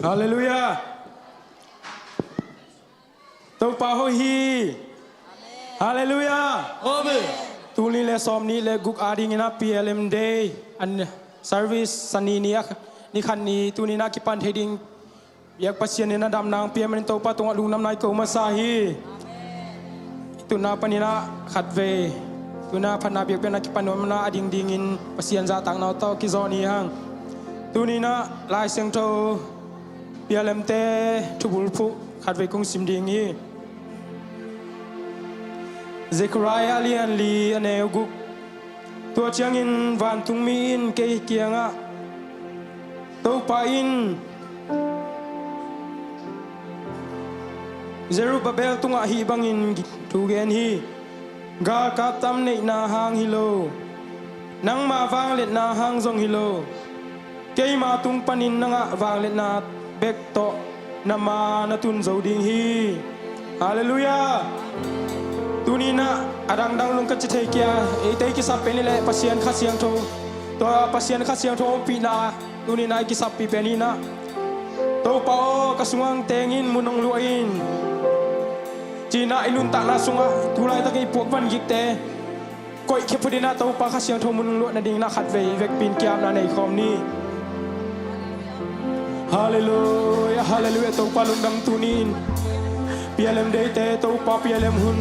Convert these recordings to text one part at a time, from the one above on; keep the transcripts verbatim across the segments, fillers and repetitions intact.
Halleluiah. Topa hoih hi. Halleluiah. Amen. Tul nih le sawm nih le guk adingin ah P L M Day an service Sani ni ah ni khat ni tuni in ah kipan thei ding biak Pasian in a damna hong pia manin Topa tungah lungdamna i ko masa hi. I tutna panin ah khatvei tuni in ah phatna biakpiakna kipan nuam in ah a ding dingin Pasian zahtakna tawh kizawn hi hang. Tuni in ah Lai Siangtho P L M te thubulphuh khatvei kong sim ding hi. Zechariah a lian li a neu guk. Tua ciangin vantungmi in kei kiangah Topa in Zerubbabel tungah hih bangin thu gen hi. Galkap tam neihna hang hi lo, nangma vangliatna hang zong hi lo, keima tung panin na ngah vangliatna bek tawh na ma na tun zo ding hi. Halleluiah. Tuni in ah a dangdang lung ka ci thei kei a, eite i kisap pen i leh Pasian Kha Siangtho, tua Pasian Kha Siangtho ompihna tuni in ah i kisappih pen hi in ah, Topa aw, ka sungah teng in, mun hong luah in, ci-in ah i nuntakna sungah tu laitakin i puak van gikte koihkhia phot in ah Topa Kha Siangtho mun hong luah nadingin ah khatvei vekpi in ki-apna nei khawm ni. Halleluiah, halleluiah. Topa lungdam tuni in P L M Day te Topa P L M hun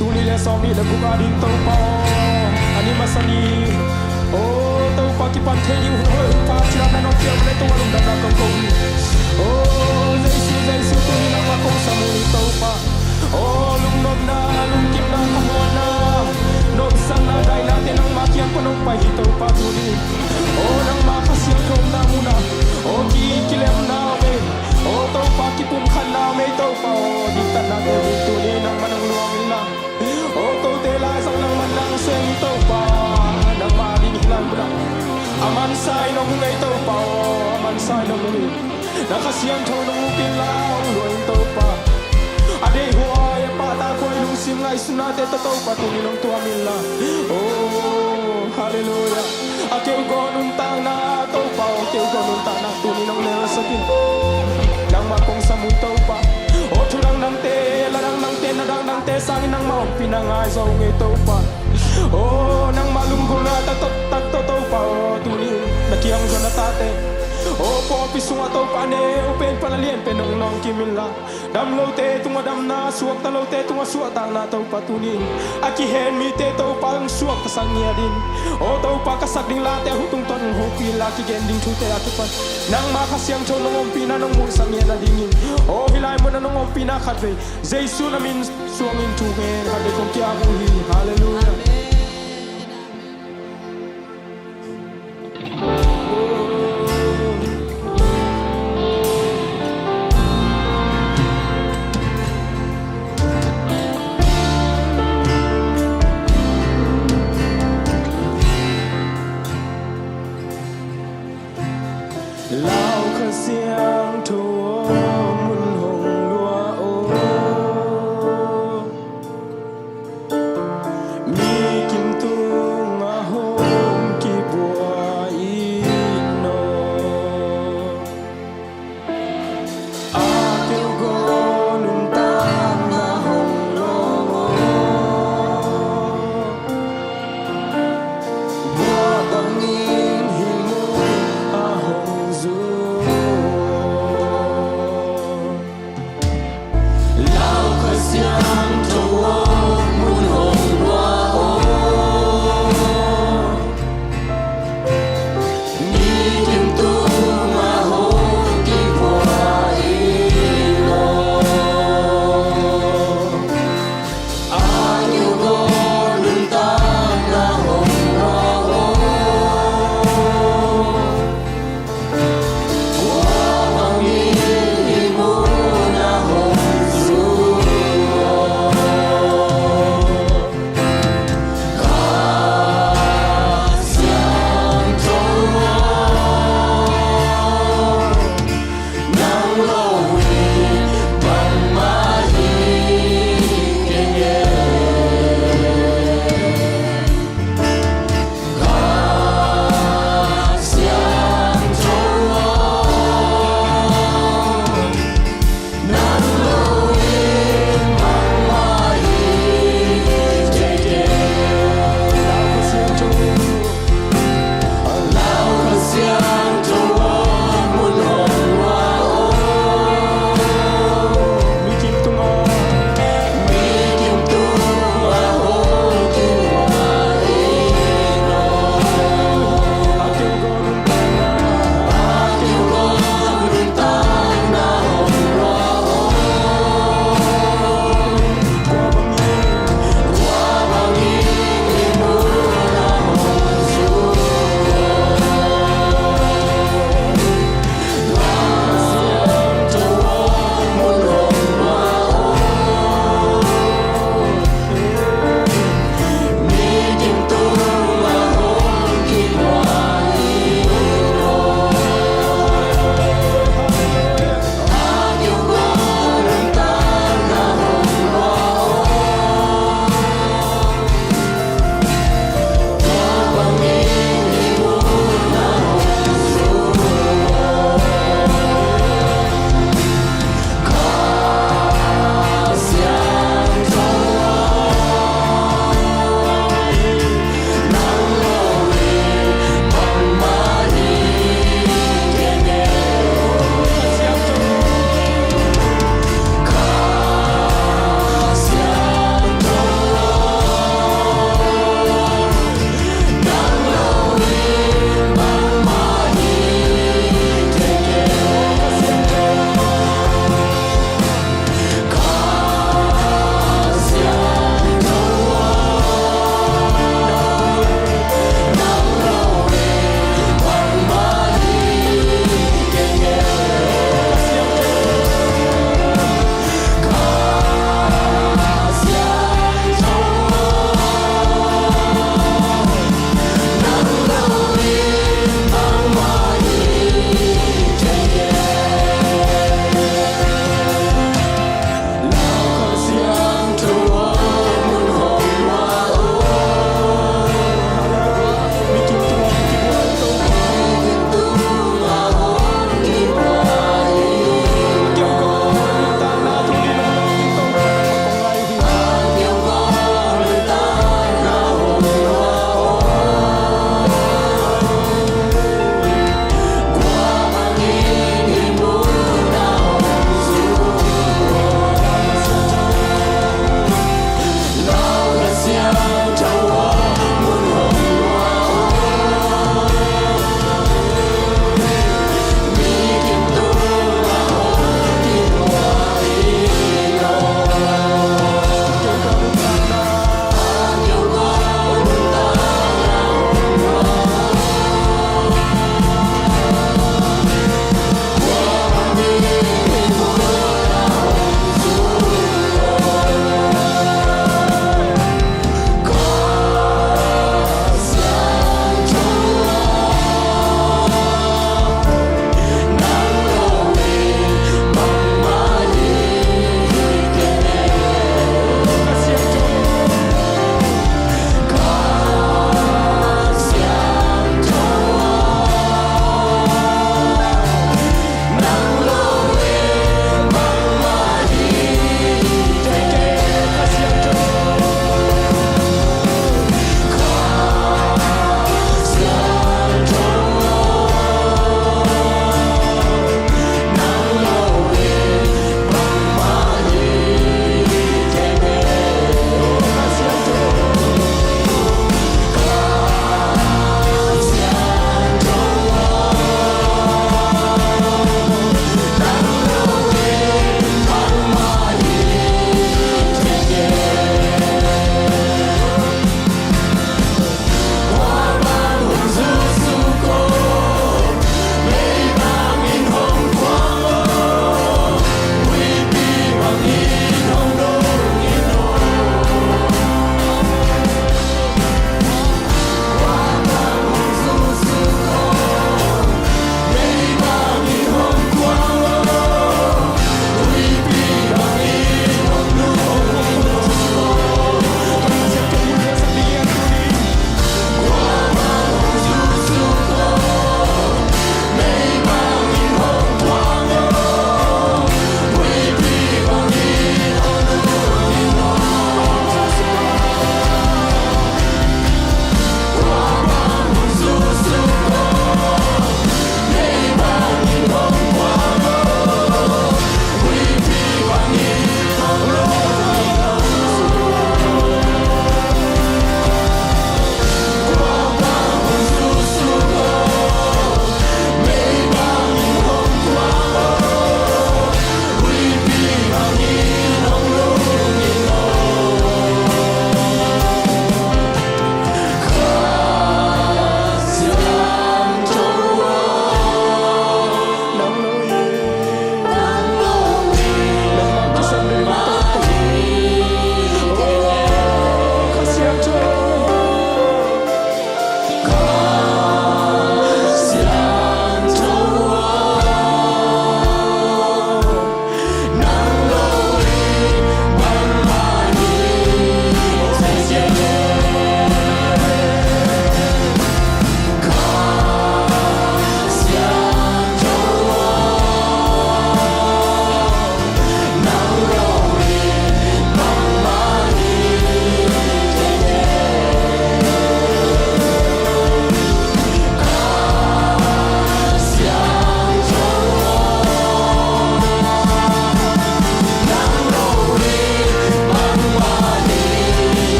tul nih le sawm nih le guk ading Topa aw, a ni masa ni. O Topa kipan thei ding hun hoih hun pha ci-in ah na nong piak le Topa lungdamna kong ko hi. O Jesu, Jesu tuni nangmah kong sam uh hi Topa. Aw lungnopna, lungkimna, khamuanna, nopsakna, dainate nangma kiang pan hong pai hi Topa tuni. Aw nangma Kha Siangtho omna munah, aw ki, kilemna om ei. Aw Topa kipumkhatna om ei Topa. Aw diktatnate uh tuni nangmah nong luang inla. Aw kote lai zong nangmah nang sem hi Topa. Nangma ding hi lai munah a mansa in hong hong ei Topa. Aw a mansa in hong hong ei. Na Kha Siangtho nong uk inla hong luah in Topa. A deihhuai a pahtakhuai lungsim ngaihsutnate tawh Topa tuni nong tuam inla. O halleluiah. A keugaw nuntakna Topa aw, keugaw nuntakna tuni nong nelsak in. Nangmah kong sam uh hi Topa. Aw thu dangdangte, la dangdangte, na dangdangte sangin nangmah ompihna ngai zaw ung ei Topa. O nangmah lunggulhna taktak tawh Topa aw tuni na kiang zon a tate, o pawlpi sungah Topa a neu pen pan a lian pen hong nawngkim inla. Dam lote tungah damna, suakta lote tungah suahtakna Topa tuni in a kihen mite Topa hong suaktasak ngiat in. O Topa ka sak ding late a hu tungtawn hong hopih inla, kigen ding thute a kipan nangmah Kha Siangtho nong ompihna nong muhsak ngiat nadingin. O hih lai munah nong ompihna khatvei Jesu na min suangin thu ngen khatvei kong ki-ap uh hi. Halleluiah. Lau Kha Siangtho aw, mun hong luah aw.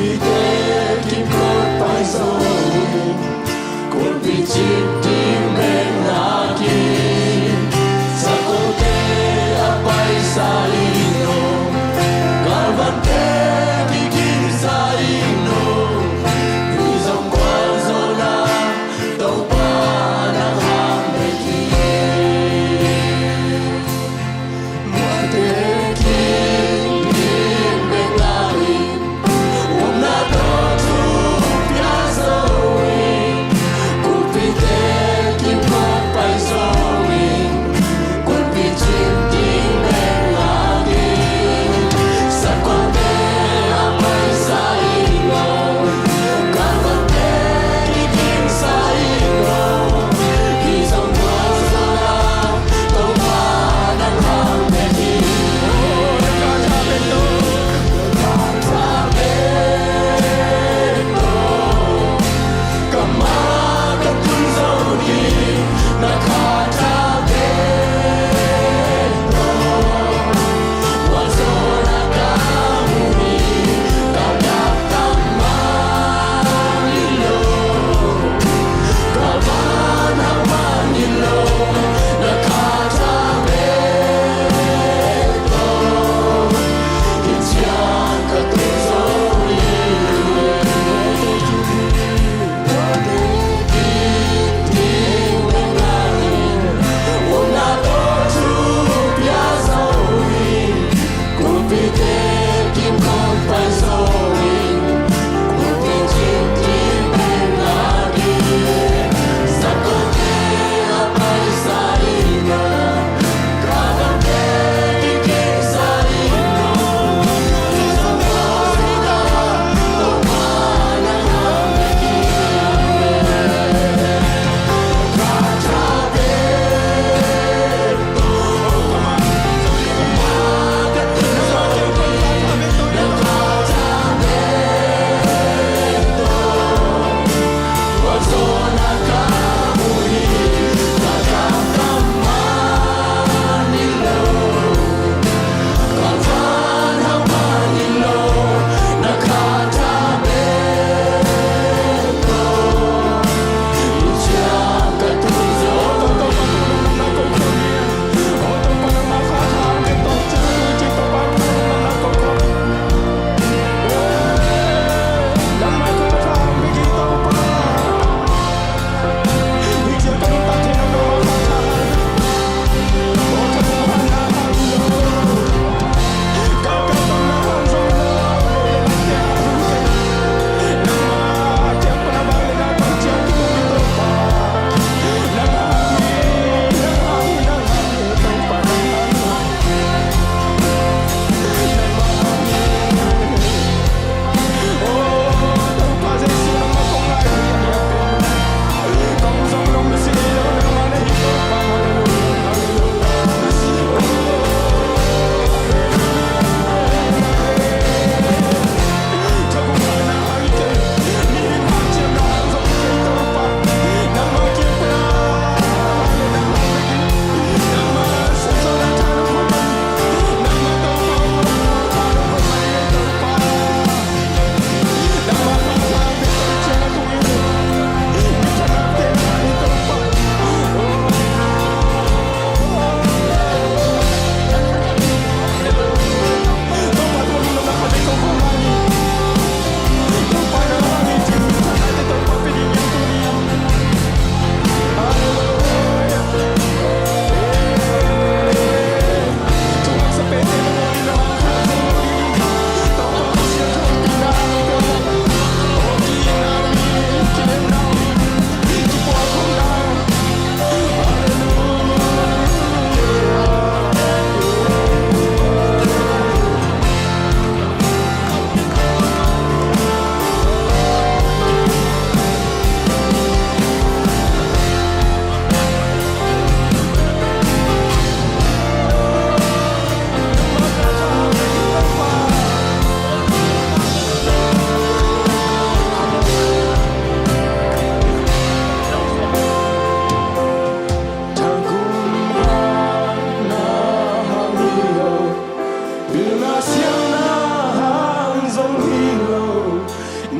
Te kim Kol Paizawl, Kulpi Cip Kim Bek Nakin, Sakolte a paisa in aw, Galvante kikim sa in aw, i zong gualzawhna Topa na kham bek hi.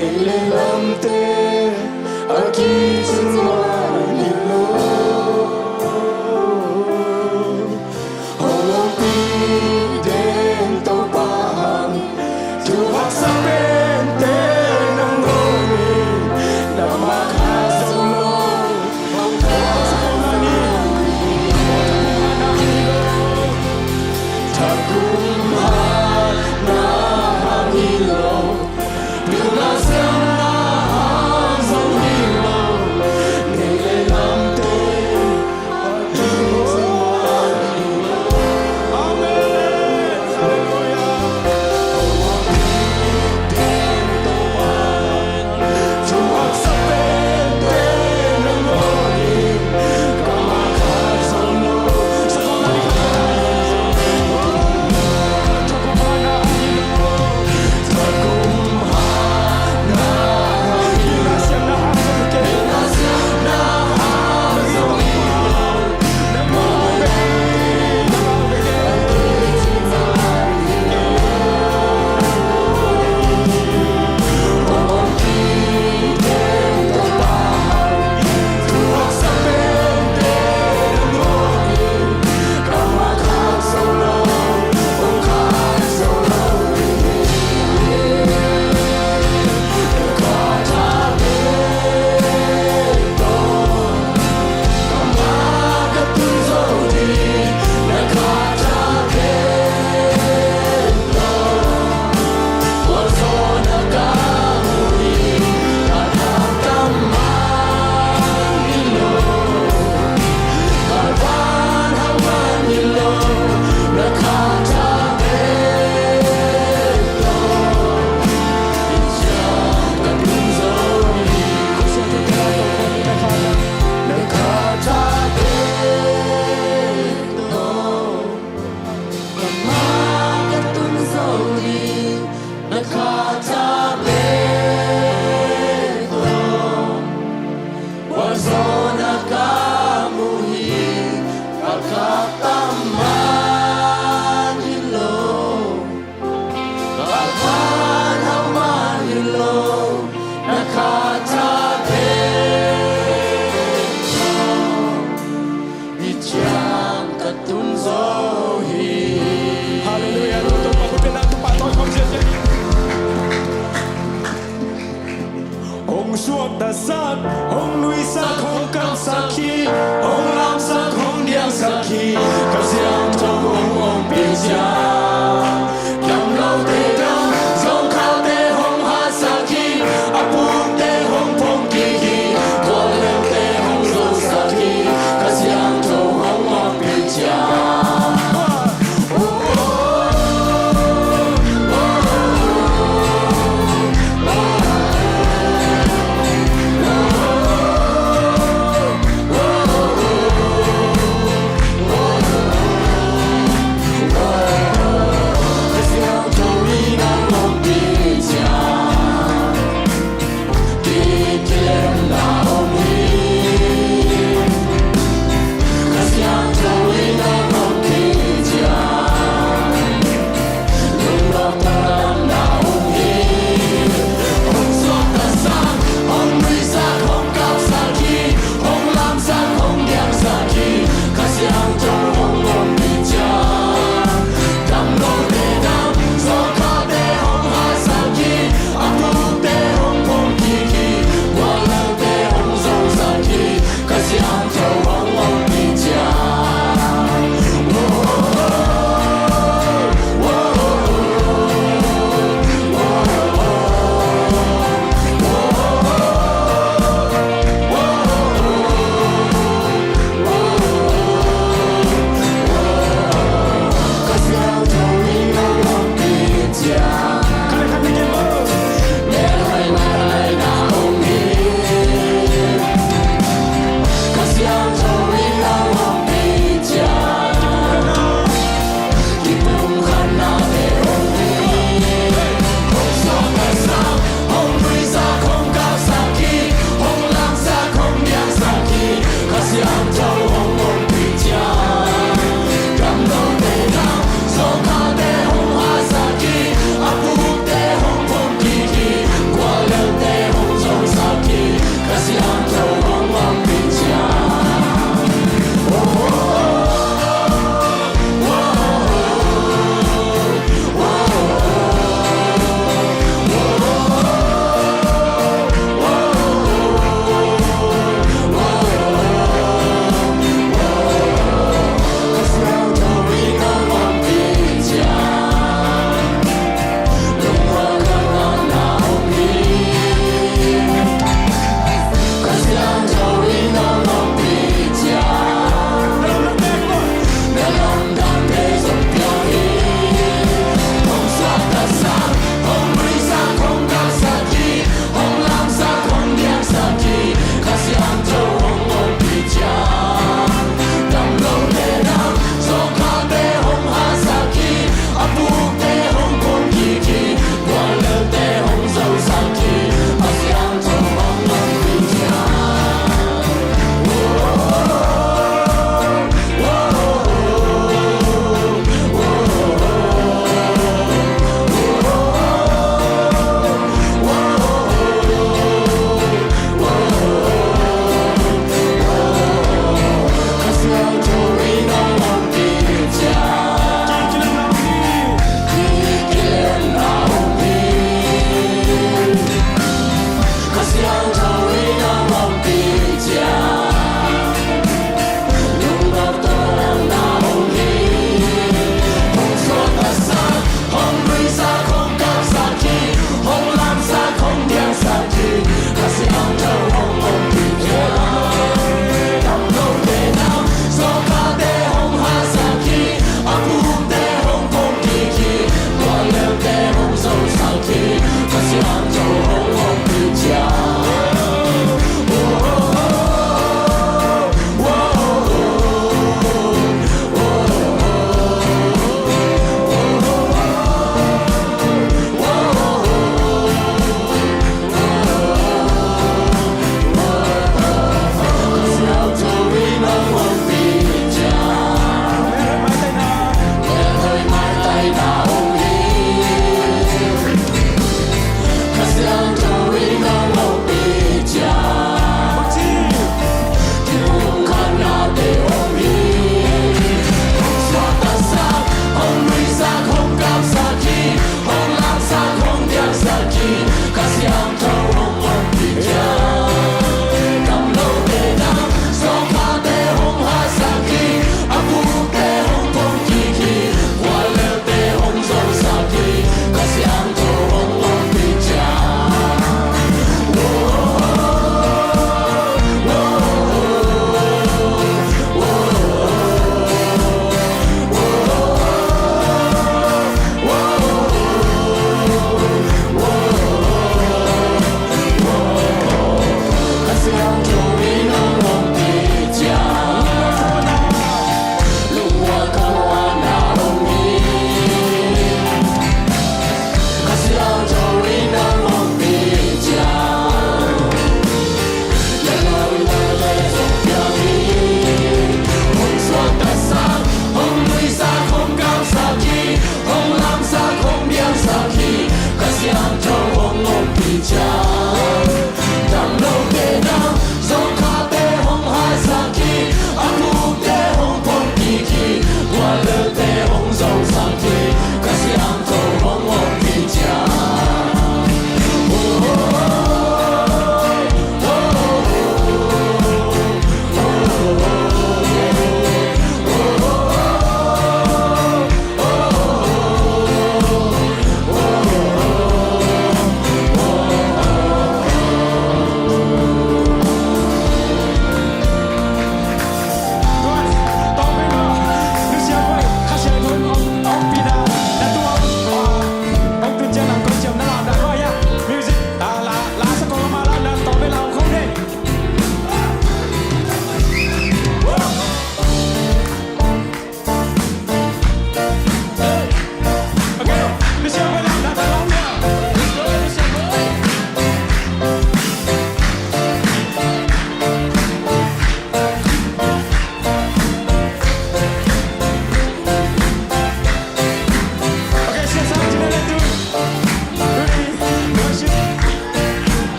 Lamte a kicing mah hi lo. Hong ompih den Topa hang, thu haksa pente nangawn hi. Na mak a zong lo, hong kasa hong hang hi lo. Thakum hang na hang hi lo. Hallelujah. Tua Topa khut beng la, Topa tawh kham ziahziah in. Hong suaktasak, hong nuisak, hong kamsak hi, hong lamsak, hong diangsak hi, ka siangtho hong ompih ciang. Damlote dam, zongkhalte hong hatsak hi, a pumte hong phongkik hi, gualneute hong zosak hi, ka siangtho hong ompih ciang.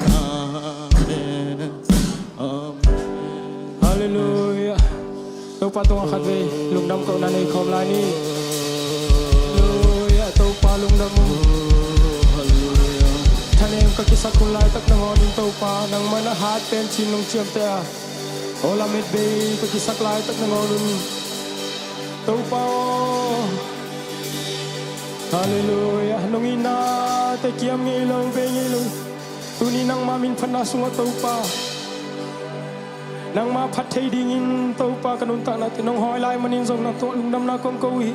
Amen. Amen. Halleluiah. Topa tungah khatvei lungdam kohna nei khawm lai ni. Halleluiah. Topa lungdam uh. Halleluiah. Thanem ka kisak hun laitak nangawn in Topa, nangmah na hat pen cin nong ciamteh a, aw lamet bei ka kisak laitak nangawn un Topa aw. Halleluiah. Nong itnate kiam ngei lo, bei ngei lo. Tuni nangma min phatna sungah Topa, nangma phat thei dingin Topa ka nuntaknate nong hawi lai manin zong na tungah lungdamna kong ko uh hi.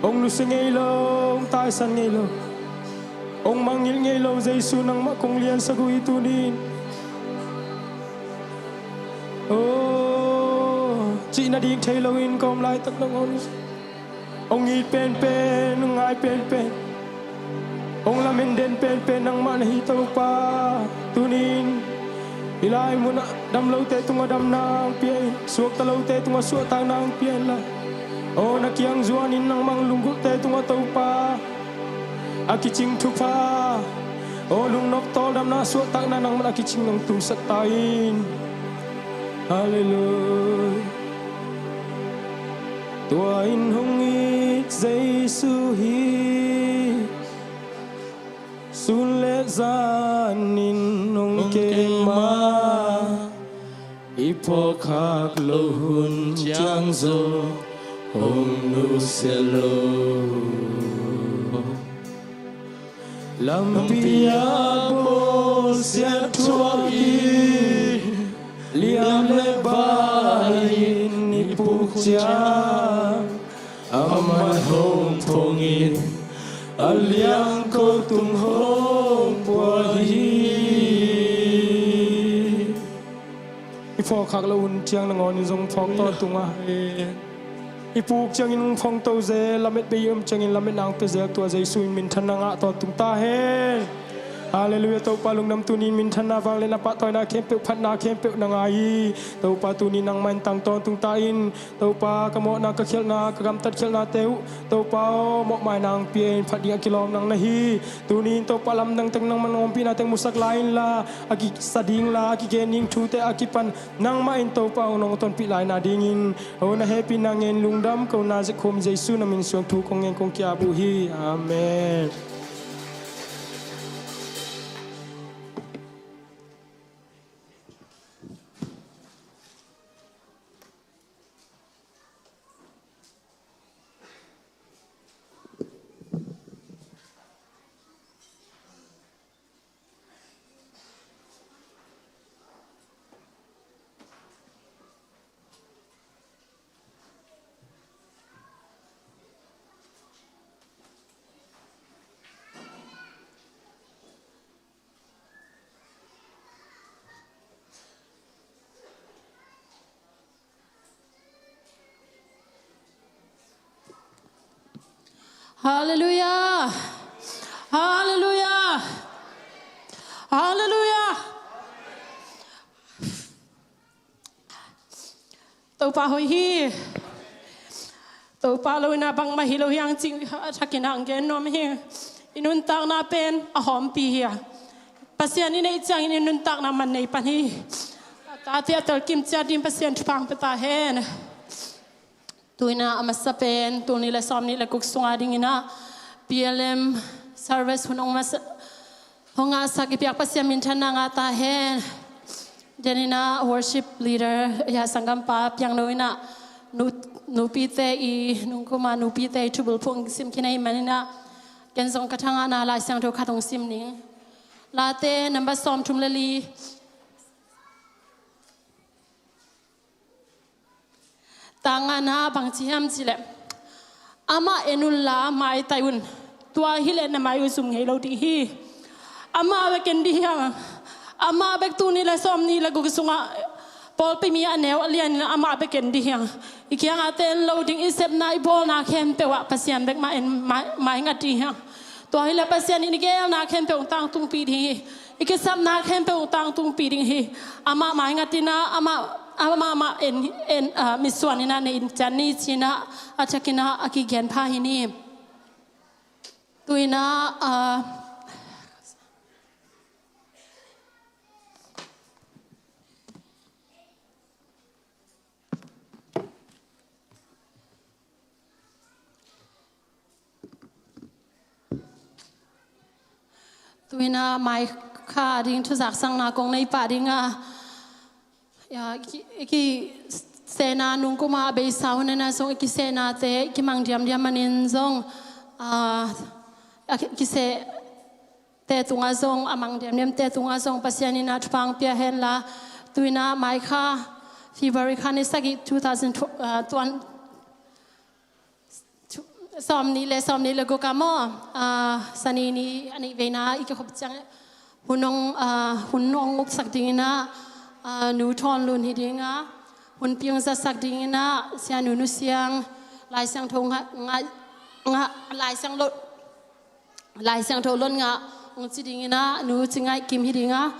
Hong nusia ngei lo, hong taisan ngei lo, hong mangngilh ngei lo Jesu, nangmah kong liansak uh hi tuni in. Oh, cih nading thei loin ka om laitak nangawn uh hong it penpen, hong ngai penpen, hong lamen den penpen nangmah na hi Topa. Tuni in hih lai munah damlote tungah damna hong pia in, suakta lote tungah suahtakna hong pia inla, aw na kiang zuanin nangmah lunggulhte tungah Topa a kicing thupha, aw lungnop tawldamna suahtakna nangmah a kicing nong tunsak ta in. Halleluiah. Tua in hong it Jesu hi, sun le zanin hong keima, i phawkkhak loh hun ciang zong hong nusia lo. Lampi ah bawlsiat thuak i liam le bai in i puk ciang, amah hong phong in a liang ko tung hong pua hi. I phawkkhak loh hun ciang nangawn in zong phawk tawntung a, i puk ciangin hong phong to zel, lamet bei i om ciangin lametna hong pia zel, tua Jesu in minthanna ngah tawntung ta hen. Halleluiah. Topa lungdam, tuni in minthanna, vangliatna, pahtawina khempeuh, phatna khempeuh na ngah hi. Topa tuni nangmah in tang tawntung ta in. Topa ka mawhna, ka khialhna, ka gamtat khialhnate uh Topa aw, mawhmaina hong pia in, phat ding a kilawm nang na hi. Tuni in Topa lamdang teng nangmah na ompihna teng musak lai inla, a kisa ding la, a kigen ding thute a kipan nangmah in Topa hong nong tonpih lai nadingin, aw na hehpihna ngen lungdam kohna zikkhum Jesu na min suang thu kong ngen kong ki-ap uh hi. Amen. Halleluiah. Halleluiah. Halleluiah. Topa hoih hi. Topa lo in ah bangmah hi lo hi hang cih a thakin ah hong gen nuam hi. I nuntakna pen a hawmpi hi a, Pasian i neih ciangin i nuntakna man nei pan hi. A tate a telkim ciat ding Pasian thupha hong pia ta hen. Tu in ah a masa pen tul nih le sawm nih le guk sungah ding in ah P L M service hun hong masa, hong ngahsak i biak Pasian minthanna ngah ta hen. Denin ah worship leader, ya, sanggampa piangno in ah nu, nupite i, nungkum a nupite i thubulphuh sim khin ahih manin ah ken zong ka thangahna Lai Siangtho khat hong sim ning. Late number sawmthum le li. Tangah na bang ci hiam cih leh, amah en unla maitai un, tua hileh na mai uh zum ngei lo ding hi. Amah bek en ding hi hang. Amah bek tul nih le sawm nih le guk sungah pawlpi mi a neu a lianin amah bek en ding hi hang. I kiangah ten lo ding, i sepna i bawlna khempeuh ah Pasian bek mah en, mai, mai ngat ding hi hang. Tua hileh Pasian in i geelna khempeuh hong tangtungpih ding hi. I kisapna khempeuh hong tangtungpih ding hi. Amah mai ngat in ah, amah, amah mah en, en, ah, mitsuan in ah na en ciat ni ci-in ah a thakin ah a kigen pha hi ni. Tu in ah, ah, Tu-in ah mai kha ding thuzaksakna kong nei pah ding a, ya, ki, ki sehna nungkum a beisa hun in ah zong i kisehna-te i kimang diamdiam manin zong, ah, a ki, kiseh te tungah zong, a mang diamdiam te tungah zong Pasian in ah thupha pia hen la, tu-in ah mai kha, February kha ni sagih, two thousand, ah, tuan, thu, sawmnih le, sawmnih le guk ah maw, ah, Sani ni a nih veina i kikhop ciang hun hong, ah, hun hong uksak dingin ah, ah, Nu Thawn Lun hi ding a, hun piang zatsak dingin ah Sia Nu Nu Siang, Lai Siangtho ngah, ngah, ngah, Lai Siang lo, Lai Siangtho lon ngah hong ci dingin ah Nu Ci Ngaih Kim hi ding a,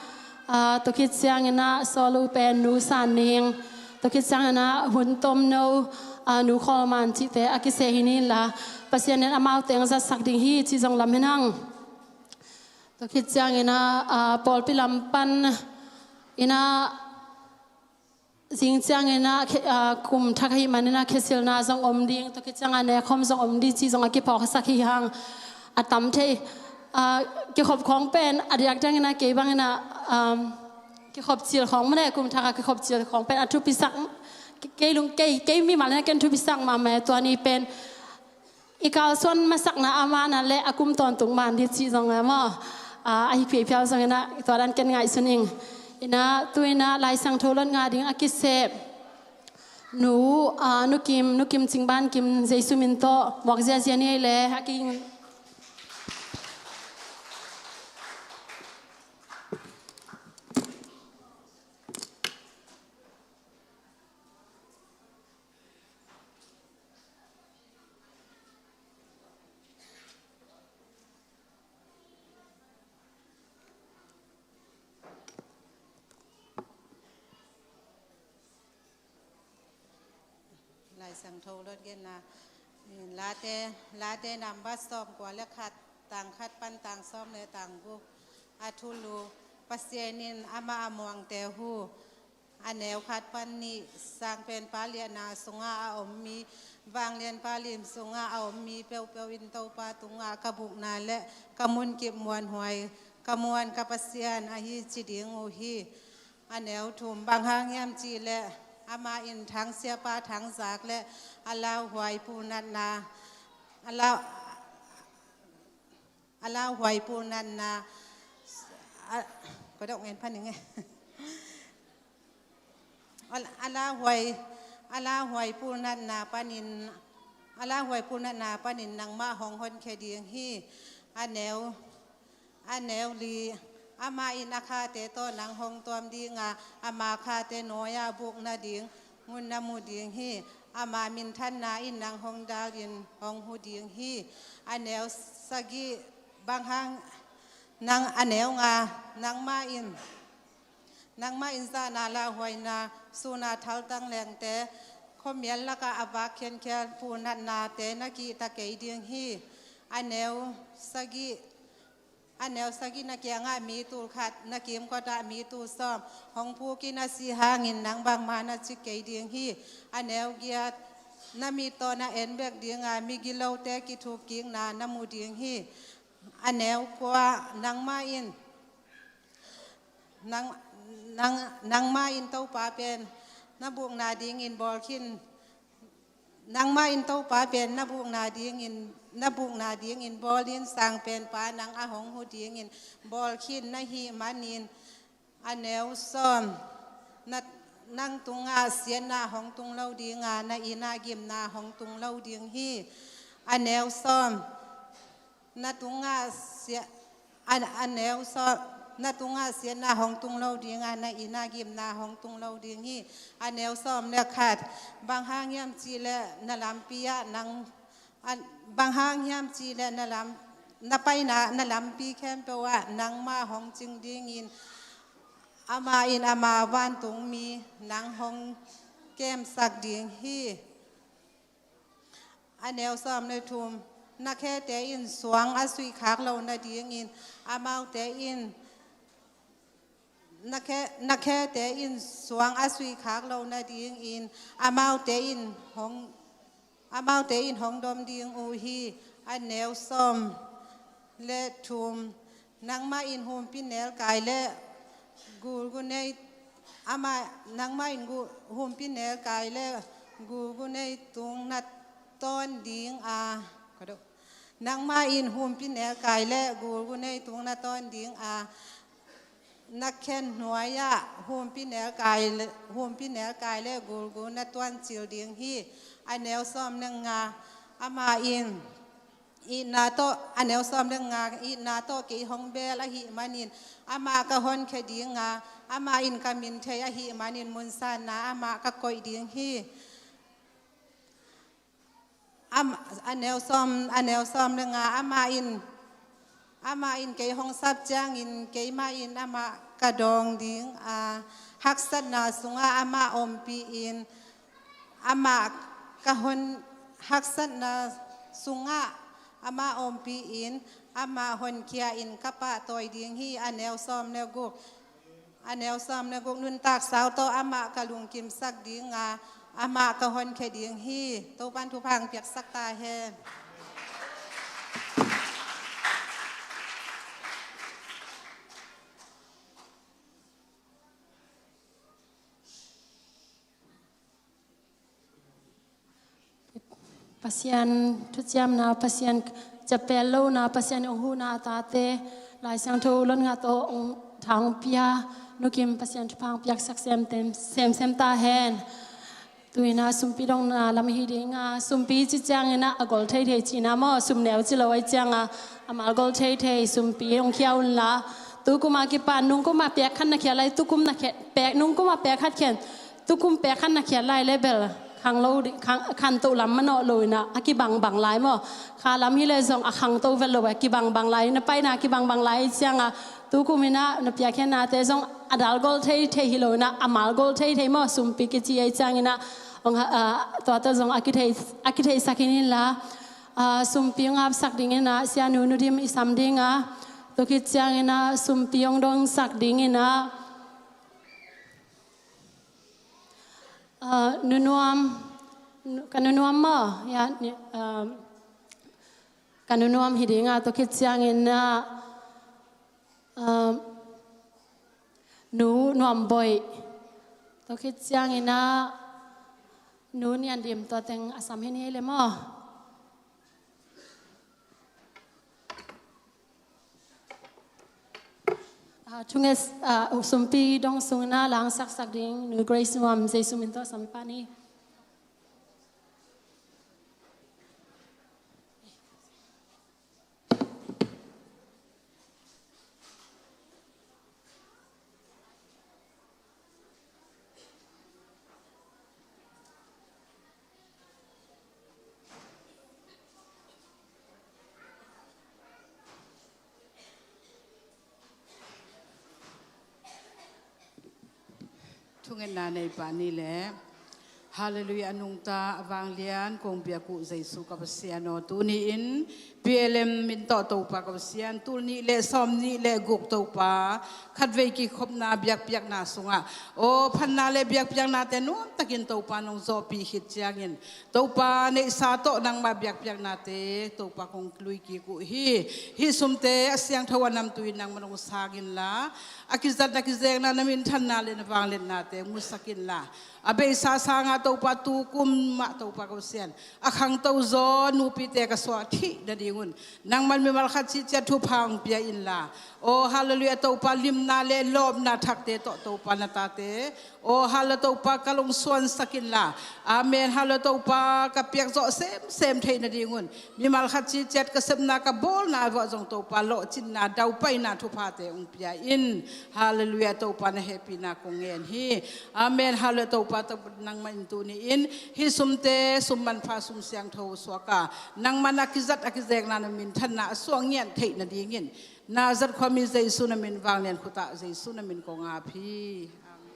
ah, tua khit ciangin ah solo pen Nu San Ning, tua khit ciangin ah hun tomno, ah, Nu Khawl Man cihte a kiseh hi ni la, Pasian in amaute hong zatsak ding hi ci zong lam hen ang. Tua khit ciangin ah, ah, pawlpi lam pan in ah, zing ciangin ah, khe-, ah, kum thak ahih manin ah khesilna zong om ding, tua khit ciangin ah nekhawm zong om ding ci zong a kiphawksak hi hang. A tam thei, ah, kikhop khawng pen a diakdiakin ah kei bangin ah, um, kikhop cil khawng mah le, kum thak a kikhop cil khawng pen a thupisak, kei lung, kei, kei mimal in ah ken thupisak mahmah, tua ni pen i kalsuan masakna a man ah le a kum tawntung man hi cih zong a maw, ah, ahi phiaphial zongin ah tua dan ken ngaihsun ing. In ah tu-in ah Lai Siangtho lon ngah ding a kiseh Nu, ah, Nu Kim, Nu Kim Cing Ban Kim, Jesu min tawh muak ziazia ni ei le, a ki Lai Siangtho lon genna, Late, Late number sawmkua le khat, tang khat pan tang sawm le tang guk. A thulu: Pasian in amah a muangte hu. A neu khat pan nih: Sang Penpa liahna sungah a om mi, Vanglianpa lim sungah a om mi peuhpeuh in Topa tungah ka bukna le ka munkip muanhuai, ka muan ka Pasian ahi ci ding uh hi. A neu thum: Bang hang hiam cih leh amah in Thang Siapa Thang Zak le a lauhuai punatna, a lau, a lauhuai punatna, a, ka dok ngen pha ning e. A, a lauhuai, a lauhuai punatna panin, a lauhuai punatna panin nangmah hong honkhia ding hi. A neu, a neu li: Amah in a khate tawh nang hong tuam ding a, ama khate nuai-ah bukna ding mun na mu ding hi. Ama minthanna in nang hong dalin hong hu ding hi. A neu sagih: Bang hang, nang, a neu nga: Nangmah in, nangmah in zahna lauhuaina, sun a thaltang lengte, khuamial lakah a vak khiankhian punatnate na kihta kei ding hi. A neu sagih, a neu sagih: Na kiangah mi tul khat, na kimkotah mi tul sawm hong phukin a si hangin nang bangmah na ci kei ding hi. A neu giat: Na mit tawh na en bek ding a, migilote kithupkikna na mu ding hi. A neu kua: Nangmah in, nang, nang, nangmah in Topa pen na bukna dingin bawl khin, nangmah in Topa pen na bukna dingin, na bukna dingin bawlin, Sang Penpa nang a hong hu dingin bawl khin na hih manin. A neu sawm: Na, nang tungah siatna hong tung lo ding a, na innah gimna hong tung lo ding hi. A neu sawm: Na tungah sia-, a, a neu sawm: Na tungah siatna hong tung lo ding a, na innah gimna hong tung lo ding hi. A neu sawm le khat: Bang hang hiam cih leh na lampi ah nang, a, bang hang hiam cih leh na lam, na paina, na lampi khempeuh ah nangmah hong cing dingin, amah in ama vantungmi nang hong kemsak ding hi. A neu sawm le thum: Na khete in suang a suihkhak lo nadingin, amaute in, na khe, na khete in suang a suihkhak lo nadingin, amaute in hong, amaute in hong dom ding uh hi. A neu sawm le thum: Nangmah in humpinelkai le gulgunei, amah, nangmah in gu-, humpinelkai le gulgunei tung na tawn ding a, ka do. Nangmah in humpinelkai le gulgunei tung na tawn ding a, na khen hnuai-ah humpinelkai le, humpinelkai le gulgu na tuancil ding hi. A neu sawm le nga, amah in itna tawh, a neu sawm le nga, itna tawh kei hong bel ahih manin amah ka honkhia ding a, amah in ka min thei ahih manin munsanna amah ka koih ding hi. Am-, a neu sawm, a neu sawm le nga, amah in, amah in kei hong sap ciangin keimah in amah ka dawng ding a, haksatna sungah amah ompih in, amah ka hon, haksatna sungah amah ompih in, amah honkhia in ka pahtawi ding hi. A neu sawm le guk, a neu sawm le guk, nuntak sau tawh amah ka lungkimsak ding a, amah ka honkhia ding hi. Topa'n thupha hong piaksak ta hen. Pasian thuciamna, Pasian ciapteh lohna, Pasian hong huhna a tate, Lai Siangtho lotngah tawh hong, tha hong pia Nu Kim, Pasian thupha hong piaksak semsem, semsem ta hen. Tu-in ah sumpi dongna lam hi ding a, sumpi ci ciangin ah a gol theithei cihna maw, sum neu ci lo ahih ciangin ah a mal gol theithei sumpi hong khia un la. Tu kum a kipan nung kum a pek khat na khiat lai, tu kum na khiat, pek, nung kum a pek khat khiat, tu kum pek khat na khiat lai le bel khang lo di, khang, khanto lam manawh lo in ah a kibangbang lai maw. Kha lam hi leh zong a khangto vet lo, a kibangbang lai, na paina kibangbang lai ahih ciangin ah tu kum in ah na piakkhiatnate zong a dal gol theithei hi lo in ah a mal gol theithei maw, sumpi kici ahih ciangin ah hong ha, ah, tua tawh zong a kithei, a kitheisak in la. Ah, sumpi hong apsak dingin ah Sianu Nu Dim i sam ding a, tua khit ciangin ah sumpi hong dongsak dingin ah, ah, Nu Nuam, Nu, ka Nu Nuam maw, ya, ni, ah, ka Nu Nuam hi ding a, tua khit ciangin ah, ah, Nu Nuam Boih, tua khit ciangin ah Nu Nian Dim, tua teng a sam hi ni ei le maw. Ah, thunget, ah, sumpi dong sungin ah la hong saksak ding Nu Grace Nuam, Jesu min tawh sam pah ni. Thungetna nei pah ni leh. Halleluiah, a nungta a vanglian kong biak uh Jesu ka Pasian aw, tuni-in P L M min tawh Topa ka Pasian, tul nih le sawm nih le guk Topa, khatvei kikhopna biakpiakna sungah, aw, phatna le biakpiaknate nuamtakin Topa nong zawhpih khit ciangin, Topa neihsa tawh nangmah biakpiaknate Topa kong lui kik uh hi. Hih sumte a siangtho a namtui nangmah nong sang inla, a kizatna kizekna na minthanna le na vangliatnate musak inla, a beisa sangah Topa tu kum mah Topa ka Pasian, a khangto zaw nupite ka suah theih nadingun nangman mimal khat cihciat thupha hong pia inla. Aw, halleluiah, Topa limna le lawpna thakte tawh Topa na tate, aw, halleluiah, Topa ka lungsuansak inla. Amen, halleluiah, Topa ka piak zawh semsem theih nadingun mimal khat cihciat ka sepna ka bawlna vuah zong Topa lawhcinna daupaina thuphate hong pia in. Halleluiah, Topa na hehpihna kong ngen hi. Amen, halleluiah, Topa, Topa nangmah in tuni-in hih sumte sum manpha sum siangtho suaka nangmah na kizat a kizekna na minthanna a suak ngian theih nadingin Nazareth khuami Jesu na min vanglian khutah Jesu na min kong ap hi. Amen.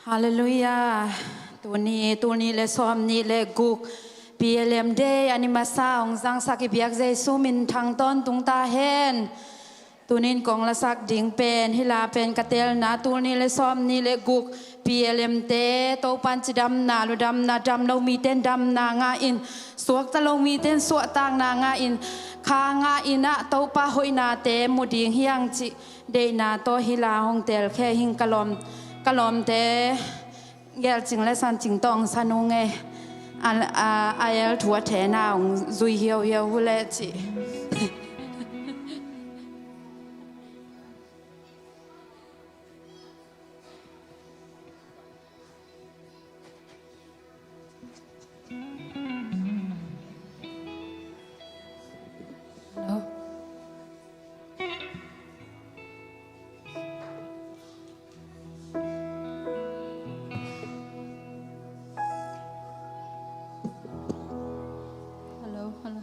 Halleluiah. Tuni, tuni le sawm nih le guk, P P L M Day a ni masa hong zangsak i biak Jesu min thang tawntung ta hen. Tunin kong lasak ding pen, hih la pen ka telna, tul nih le sawm nih le guk, P L M te Topan cidamna, ludamna, dam lo miten damna ngah in, suakta lo miten suahtakna ngah in, kha ngah in ah Topa hoihnate mu ding hi hang cih deihna tawh hih la hong telkhia hi ing. Ka lawm, ka lawmte Gelcing le Sancing tawh hong sa nung e. A, a, a el thu a thena hong zui hiauhiau uh leh cih. Hello, hello.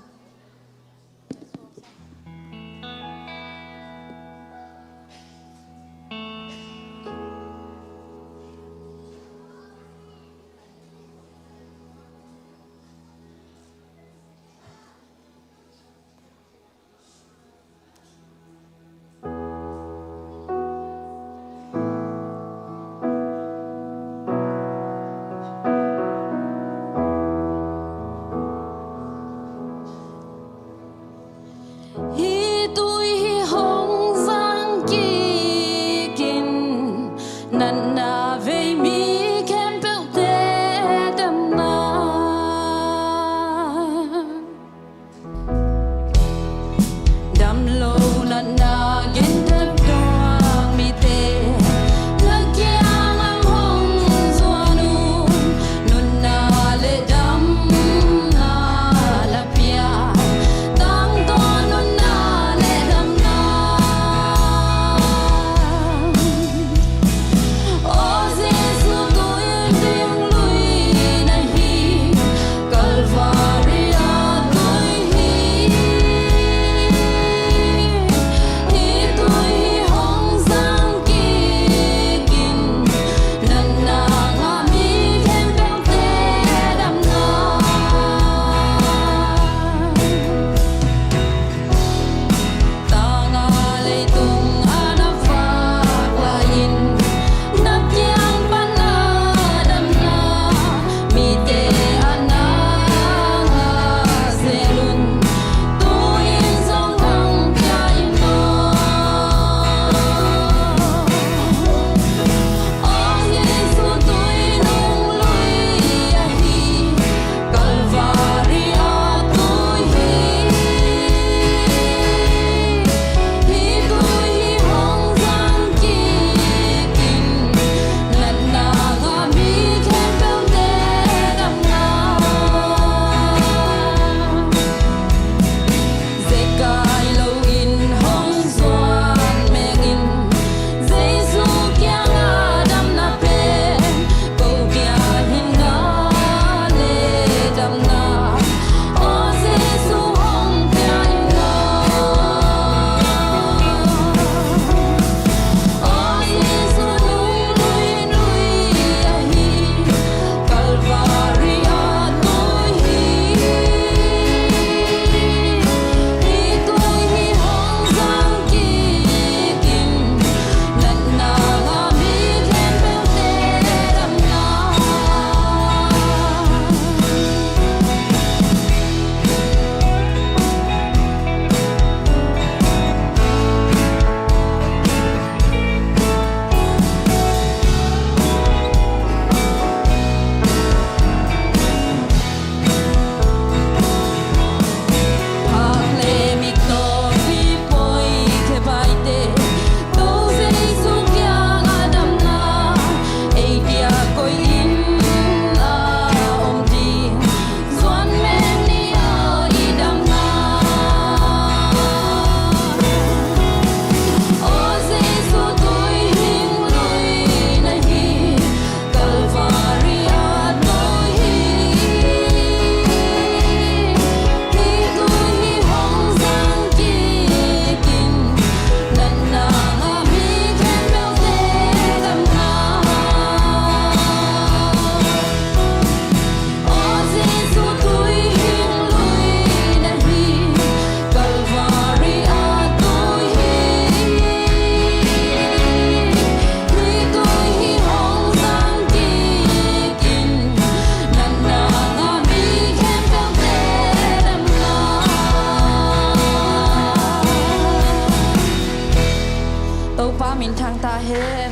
Amen.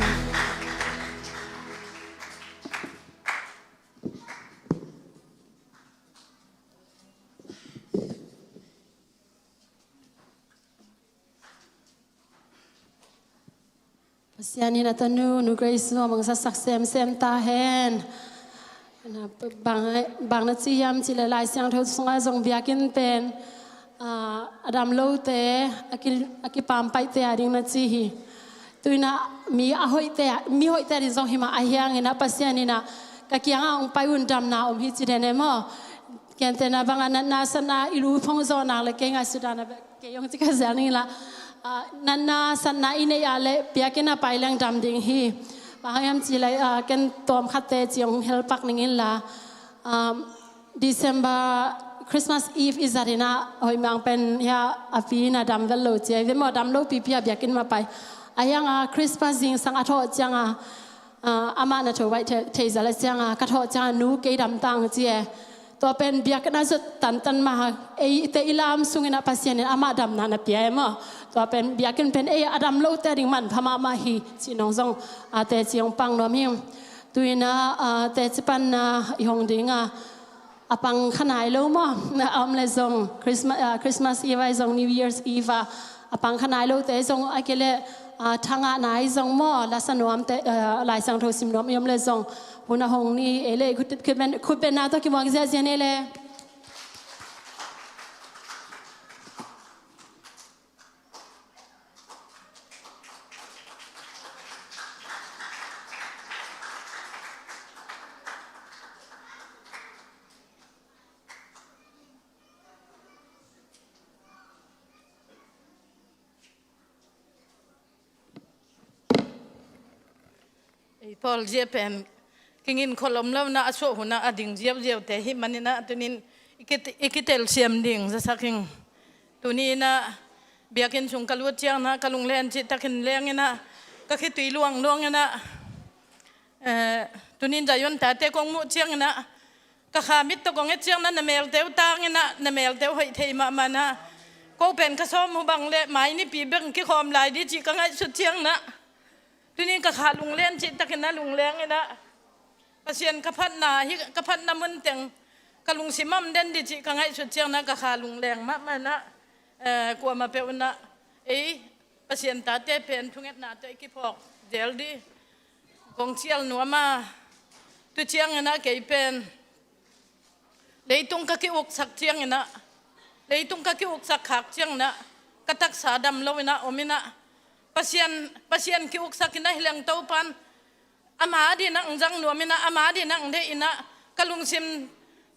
Pasian in a tanu, Nu Grace zong a mangsasak semsem ta hen. Bang, bang na ci hiam cih leh Lai Siangtho sungah zong biakinn pen, ah, a dam lote, a ki, a kipampaihte a ding na ci hi. Tu-in ah mi a hoihte, mi hoihte a ding zong hi mah, ahi hangin ah Pasian in ah ka kiangah hong pai un, damna om hi ci den e maw. Gentehna bangah natna satna i lu phong zawh nak leh kei ngaihsutna bek, kei hong ci kha zel ning la. Ah, natna satna i neih ah leh biakinn a pai leng dam ding hi. Bang hang hiam cih leh, ah, ken tawmkhat teci hong helpak ning in la. Um, December Christmas Eve i zat in ah, hoih mang pen hia a pi in ah dam vet lo ci a, i ve maw, dam lo pipi a biakinn mah pai. Ahi hang ah Christmas zingsang a thawh ciang ah, ah, amah na tho baih thei, thei zel a ciang ah, ka thawh ciang ah, Nu, kei dam tang ci e. Tua pen biakinn a zot tantan mah, eite i lam sung in ah Pasian in amah damna na pia e maw. Tua pen biakinn pen ei a dam lote a ding manpha mahmah hi cih nong zong, ah, teci hong pang nuam hi. Tu-in ah, ah, teci pan, ah, i hong ding a, a pang kha nai lo maw, a om leh zong Christmas, ah, Christmas Eve ahi zong, New Year's Eve ah, a pang kha nai lote zong, ahih kei leh, ah, thangah nai zong maw, la sa nuamte, ah, Lai Siangtho sim nuam i om leh zong, hun a hong ni ei leh, khut, khut ben, khut benna tawh kimuang ziahziah ni leh. Ei pawl zia pen kingin kholom lo in ah, a suah hun ah a ding ziauziaute hi manin ah, tuni-in i ki, i kitelsiam ding zasak ing. Tuni-in ah biakinn sung ka lut ciangin ah ka lunglen cih takin leng in ah, ka khitui luangluang in ah, eh, tuni-in Zion tate kong muh ciangin ah, ka kha mit tawh kong et ciangin ah, na melte uh tang in ah, na melte uh hoih thei mahmah in ah, ko pen ka sawm uh bang leh mai nipi bek kikhawm lai ding cih ka ngaihsut ciangin ah, tuni-in ka kha lunglen cih takin ah lungleng in ah, Pasian ka phatna, hih ka phatna mun teng ka lungsim ah om den ding cih ka ngaihsut ciangin ah ka kha lungleng mahmah in ah, eh, kuamah peuh in ah ei Pasian tate pen thungetna tawh i kiphawk zel ding kong cial nuam a, tu ciangin ah kei pen leitung ka ki-uksak ciangin ah, leitung ka ki-uksak khak ciangin ah, ka taksa dam lo in ah om in ah, Pasian, Pasian ki-uksak in ah hi leng Topa'n ama adingin ah hong zang nuam in ah, ama adingin ah hong deih in ah, ka lungsim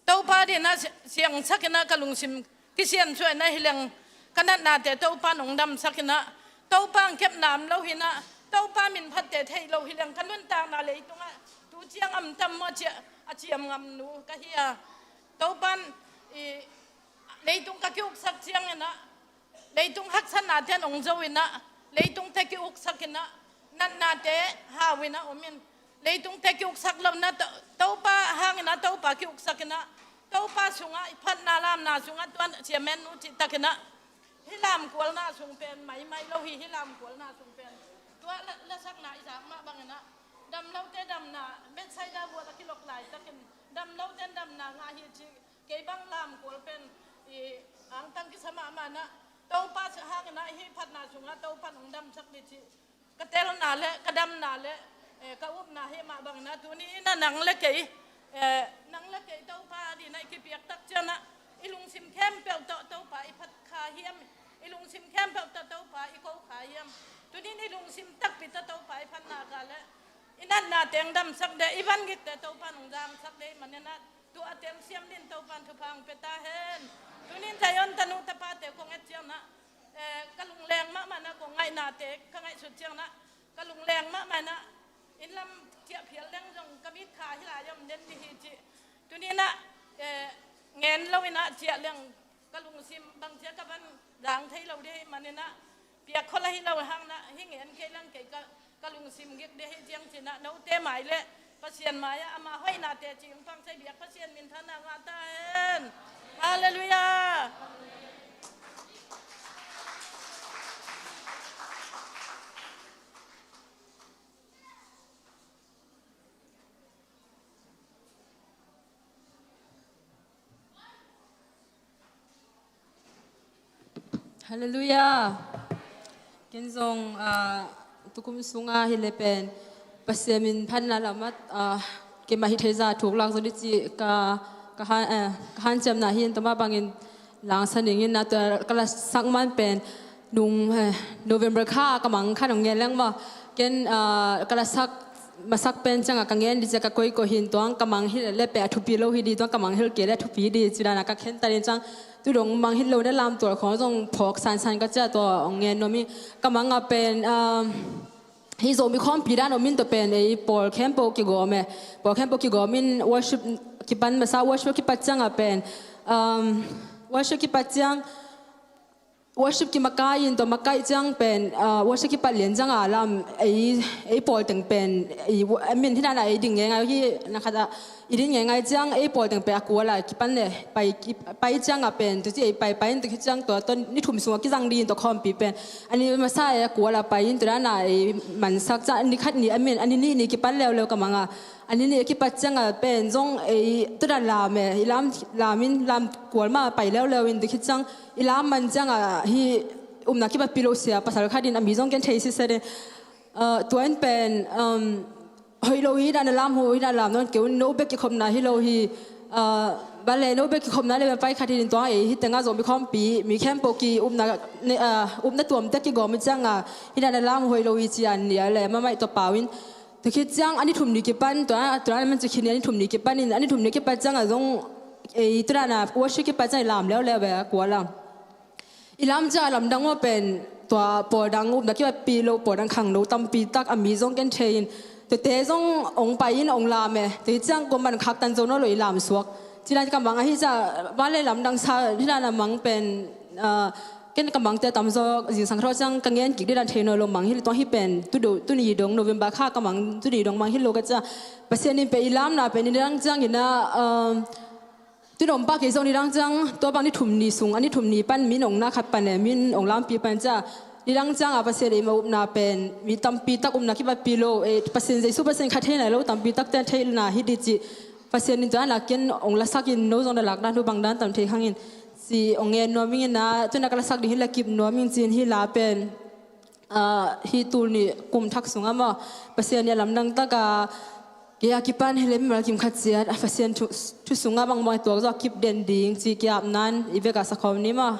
Topa adingin ah si-, siangsak in ah, ka lungsim kisiansuah in ah hi leng, ka natnate Topa'n hong damsak in ah, Topa hong kepna om lo hi in ah, Topa minphatte thei lo hi leng, ka nuntakna leitungah tu ciang a om tam maw ci a, a ciam ngam nu ka hi a. Topa'n i leitung ka ki-uksak ciangin ah, leitung haksatnate'n hong zo in ah, leitungte ki-uksak in ah, natnate hau in ah om in, leitungte ki-uksak lo in ah, To-, Topa hangin ah Topa ki-uksak in ah, Topa sungah i phatna lamna sungah, tua Siamen nu cih takin ah, hih lamkualna sung pen maimai lo hi, hih lamkualna sung pen. Tua la, lasakna i zak mah bangin ah, dam lote damna, Bethsaida gual a kilok laitakin, dam lote'n damna ngah hi ci, kei bang lamkual pen i angtang kisa mahmah in ah, Topa hangin ah hih phatna sungah Topa'n hong damsak ding cih ka telna leh ka damna leh, eh, ka upna hi mah bangin ah, tuni-in ah nang leh kei, eh, nang leh kei Topa adingin ah i kipiak tak ciangin ah, i lungsim khempeuh tawh Topa i phat kha hiam, i lungsim khempeuh tawh Topa i ko kha hiam? Tuni-in i lungsim takpi tawh Topa i phat nak leh i natnate hong damsak ding, i vangikte Topa'n hong zangsak ding ahih manin ah, tua a telsiam dingin Topa'n thupha hong pia ta hen. Tuni-in Zion tanu tapate kong et ciangin ah, eh, ka lungleng mahmah in ah, kong ngaihnate ka ngaihsut ciangin ah, ka lungleng mahmah in ah, inn lam ciah phial leng zong ka mitkha hih lai ah om den ding hi ci. Tuni-in ah, eh, ngen lo in ah ciah leng ka lungsim bangci a ka van zang thei lo ding ahih manin ah, piak khol ahi lo hangin ah, hih ngen kei leng kei ka, ka lungsim gik ding hi ciang ci-in ah, note mai leh Pasian mai-ah ama hoihna teci hong pang sai, biak Pasian minthanna ngah ta hen. Halleluiah. Halleluiah. Ken zong, ah, tukum sunga hi le pen Pasian min phatna lamah, ah, keimah hi thei zah thuk lak zaw dih cih ka, ka han, eh, ka hanciamna hi in, tua mah bangin langsa ning in, na tua ka lasak man pen nung, eh, November kha ka mang kha nong ngen leng maw. Ken, ah, ka lasak masak pen ciangah ka ngen dih ciah ka koih koih hi in, tuang ka mang hilh le pen a thupi lo hi dih, tuang ka mang hilh kei le a thupi dih ci dan a ka khentat in ciang, tu dong mang hilh lo na lam tual khawng zong phawk sansan ka ciah tua hong ngen nuam hi. Ka mang ah pen, ah, hih Zomi khawmpi dan om in tua pen ei pawl khempeuh kigawm e. Pawl khempeuh kigawm in worship kipan masa, worship kipat ciangah pen, um, worship kipat ciang, worship kimakai in tua makai ciang pen, ah, worship kipat lian ciangah lam ei, ei pawl teng pen ei, I mean, hi dan a ei ding ngeingai hi na khat ah, i din ngeingai ciang ei pawl teng pen a kual ah kipan le pai, ki-, pai ciangah pen tu ci ei pai pai in tu khit ciang tua, tua ni thum sungah kizang dih in tua khawmpi pen a ni masa ei a kual ah pai in tu dan a ei mansak ciang a ni khat ni, I mean, a ni nih ni kipan leuleu ka mang a. A ni nih a kipat ciangah pen zong ei tu dan lam e, i lam, lam in lam kual mah pai leuleu in tu khit ciang i lam man ciangah hih upna kibakpi lo sia pasal khat in a mi zong ken thei sitset e. Ah, tua in pen, um, hoih lo hi dan a lam, hoih dan a lam nawn kei un, no bek kikhopna hi lo hi. Ah, bang le no bek kikhopna le pai khat hi in tua ei hih tengah Zomi khawmpi mi khempeuh ki upna, ne, ah, upna tuamte kigawm hi ciangah hih dan a lam hoih lo hi ci an nia le mamaih tua pau in. Tua khit ciang a ni thum ni kipan, tua, tua man ci khin ni a ni thum ni kipan in, a ni thum ni kipat ciangah zong ei tu dan a worship kipat ciang i lam leuleu e a kual ah. I lam ciang a lamdang maw pen tua pawl dang upna kibakpi lo, pawl dang khangno tampi tak a mi zong ken thei in, tuate zong hong pai in hong lam e. Tua hi ciang kuaman khaktan zo nawn lo i lam suak. Ci dan ka mang ahi ciang, bang le lamdang sa hi dan a mang pen, ah, ken ka mangte a tamzaw zingsang khat tawh ciang ka ngen kik dih dan thei nawn lo mang hi, tuang hi pen tu do, tuni dong November kha ka mang, tuni dong mang hi lo ka ciang. Pasian in pen i lamna pen i dang ciang in a, um, tu nong pah kei zong ni dang ciang, tua bang ni thum ni sung, a ni thum ni pan min hong na khat pan e, min hong lampi pan ciang, ni dang ciang a Pasian in ma upna pen mi tampi tak upna kibakpi lo e, Pasian Jesu Pasian khat thei nai lo tampi tak ten theihna hi dih ci. Pasian in tua na ken hong lasak in no zong na lak dan thu bang dan tam thei khang in ci hong ngen nuam ing in a, tu na ka lasak ding hi la kip nuam ing ci in hi la pen. Ah, hih tul nih kum thak sungah maw, Pasian nih a lamdang takah kei a kipan hi leh mimal kim khat ciat a Pasian thu, thu sungah bangbang i tuak zawh a kip den ding ci kiap nan i vekah sakhawm ni maw.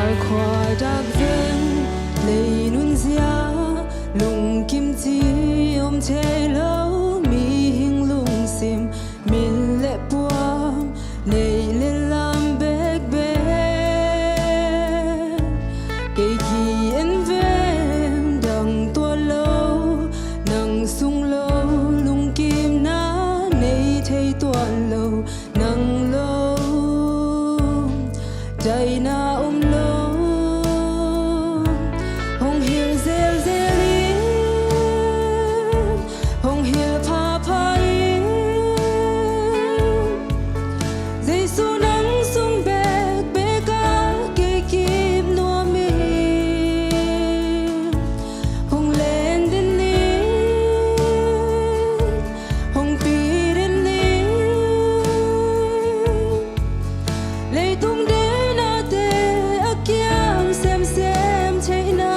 Kalkhua dak veng lei nunzia, lungkim ci om thei lo, mihing lungsim, min le puam, neih le lam bekbek. Kei ki en veng dang tuat lo, nang sung lo, lungkimna nei thei tuat lo, nang lo, daina om lo. Hong hilh zelzel in, hong hilh phapha in, Jesu nang sung bekbek ah kei kip nuam in. Hong len den in, hong pi den in, leitung deinate a kiang semsem theihna.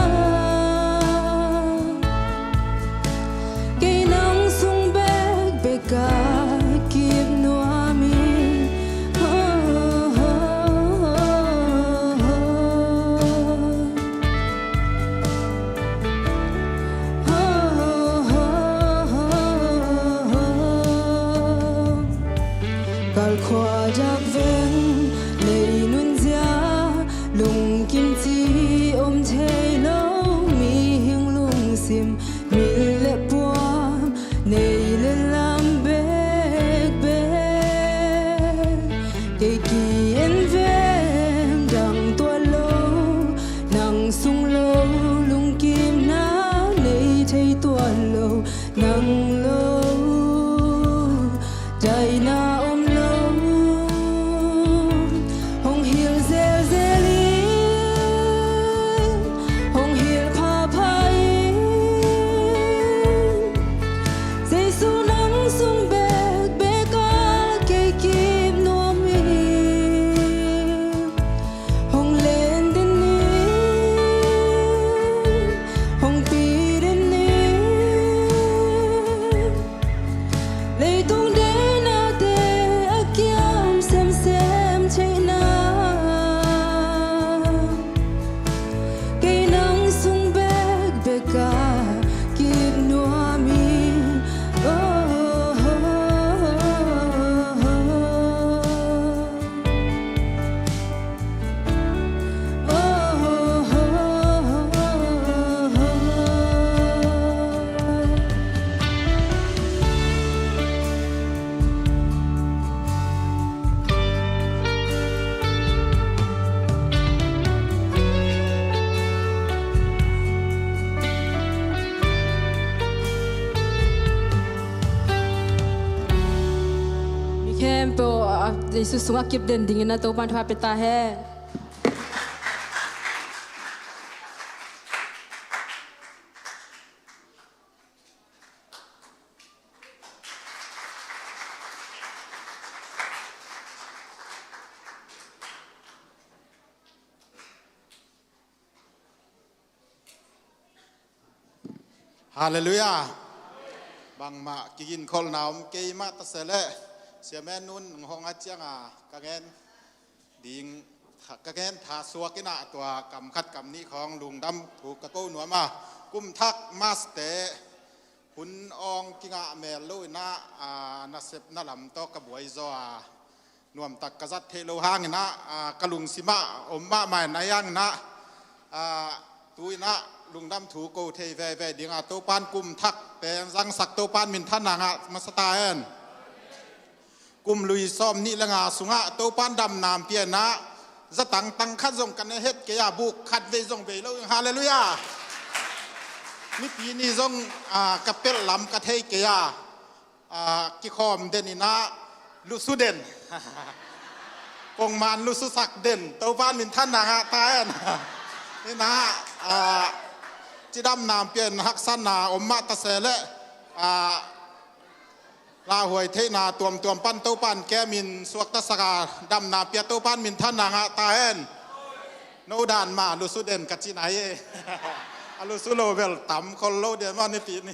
Kei nang sung bekbek ah kip nuam in. Kalkhua dak veng lei nunzia, lungkim ci om thei lo, mihing lungsim, min le puam, neih le lam bekbek. Kei ki en veng dang tuat lo, nang sung lo, lungkimna nei thei tuat lo, nang lo, Jesu sungah kip den dingin a Topa'n thupha pia ta hen. Halleluiah. Bangmah kiginkholhna om kei mah ta se leh, Sia Men Nun hong hong a ciang a ka gen ding, ka gen tha suak in a tua kam khat kam nih khawng lungdam thu ka ko nuam a, kum thak maste hun awng kingah mel lo in a, a, nasepna lam tawh ka buai zaw a, nuamtak ka zat theih lo hang in a, a, ka lungsim ah om mahmah in a, ahi hang in a, a, tu in a lungdam thu ko thei veve ding a, Topa'n kum thak pen zangsak, Topa'n minthanna ngah masa ta hen. Kum lui sawmnih le nga sungah Topa'n damna hong pia in a, zatang tang khat zong ka ne het kei a, buk khat vei zong bei lo ing. Halleluiah. Nipi ni zong, a, ka pelh lam ka thei kei a, a, kikhawm den in a, lusu den. Pongman lususak den, Topa'n minthanna ngah ta hen. In a, a, cidamna hong pia in haksatna om mah ta se leh, a, lauhuai theihna tuamtuam pan Topa'n kem in suaktasak a, damna pia, Topa'n minthanna ngah ta hen. No dan mah lusu den ka cihna hi. A lusu lo bel tam khol lo den mah nipi ni.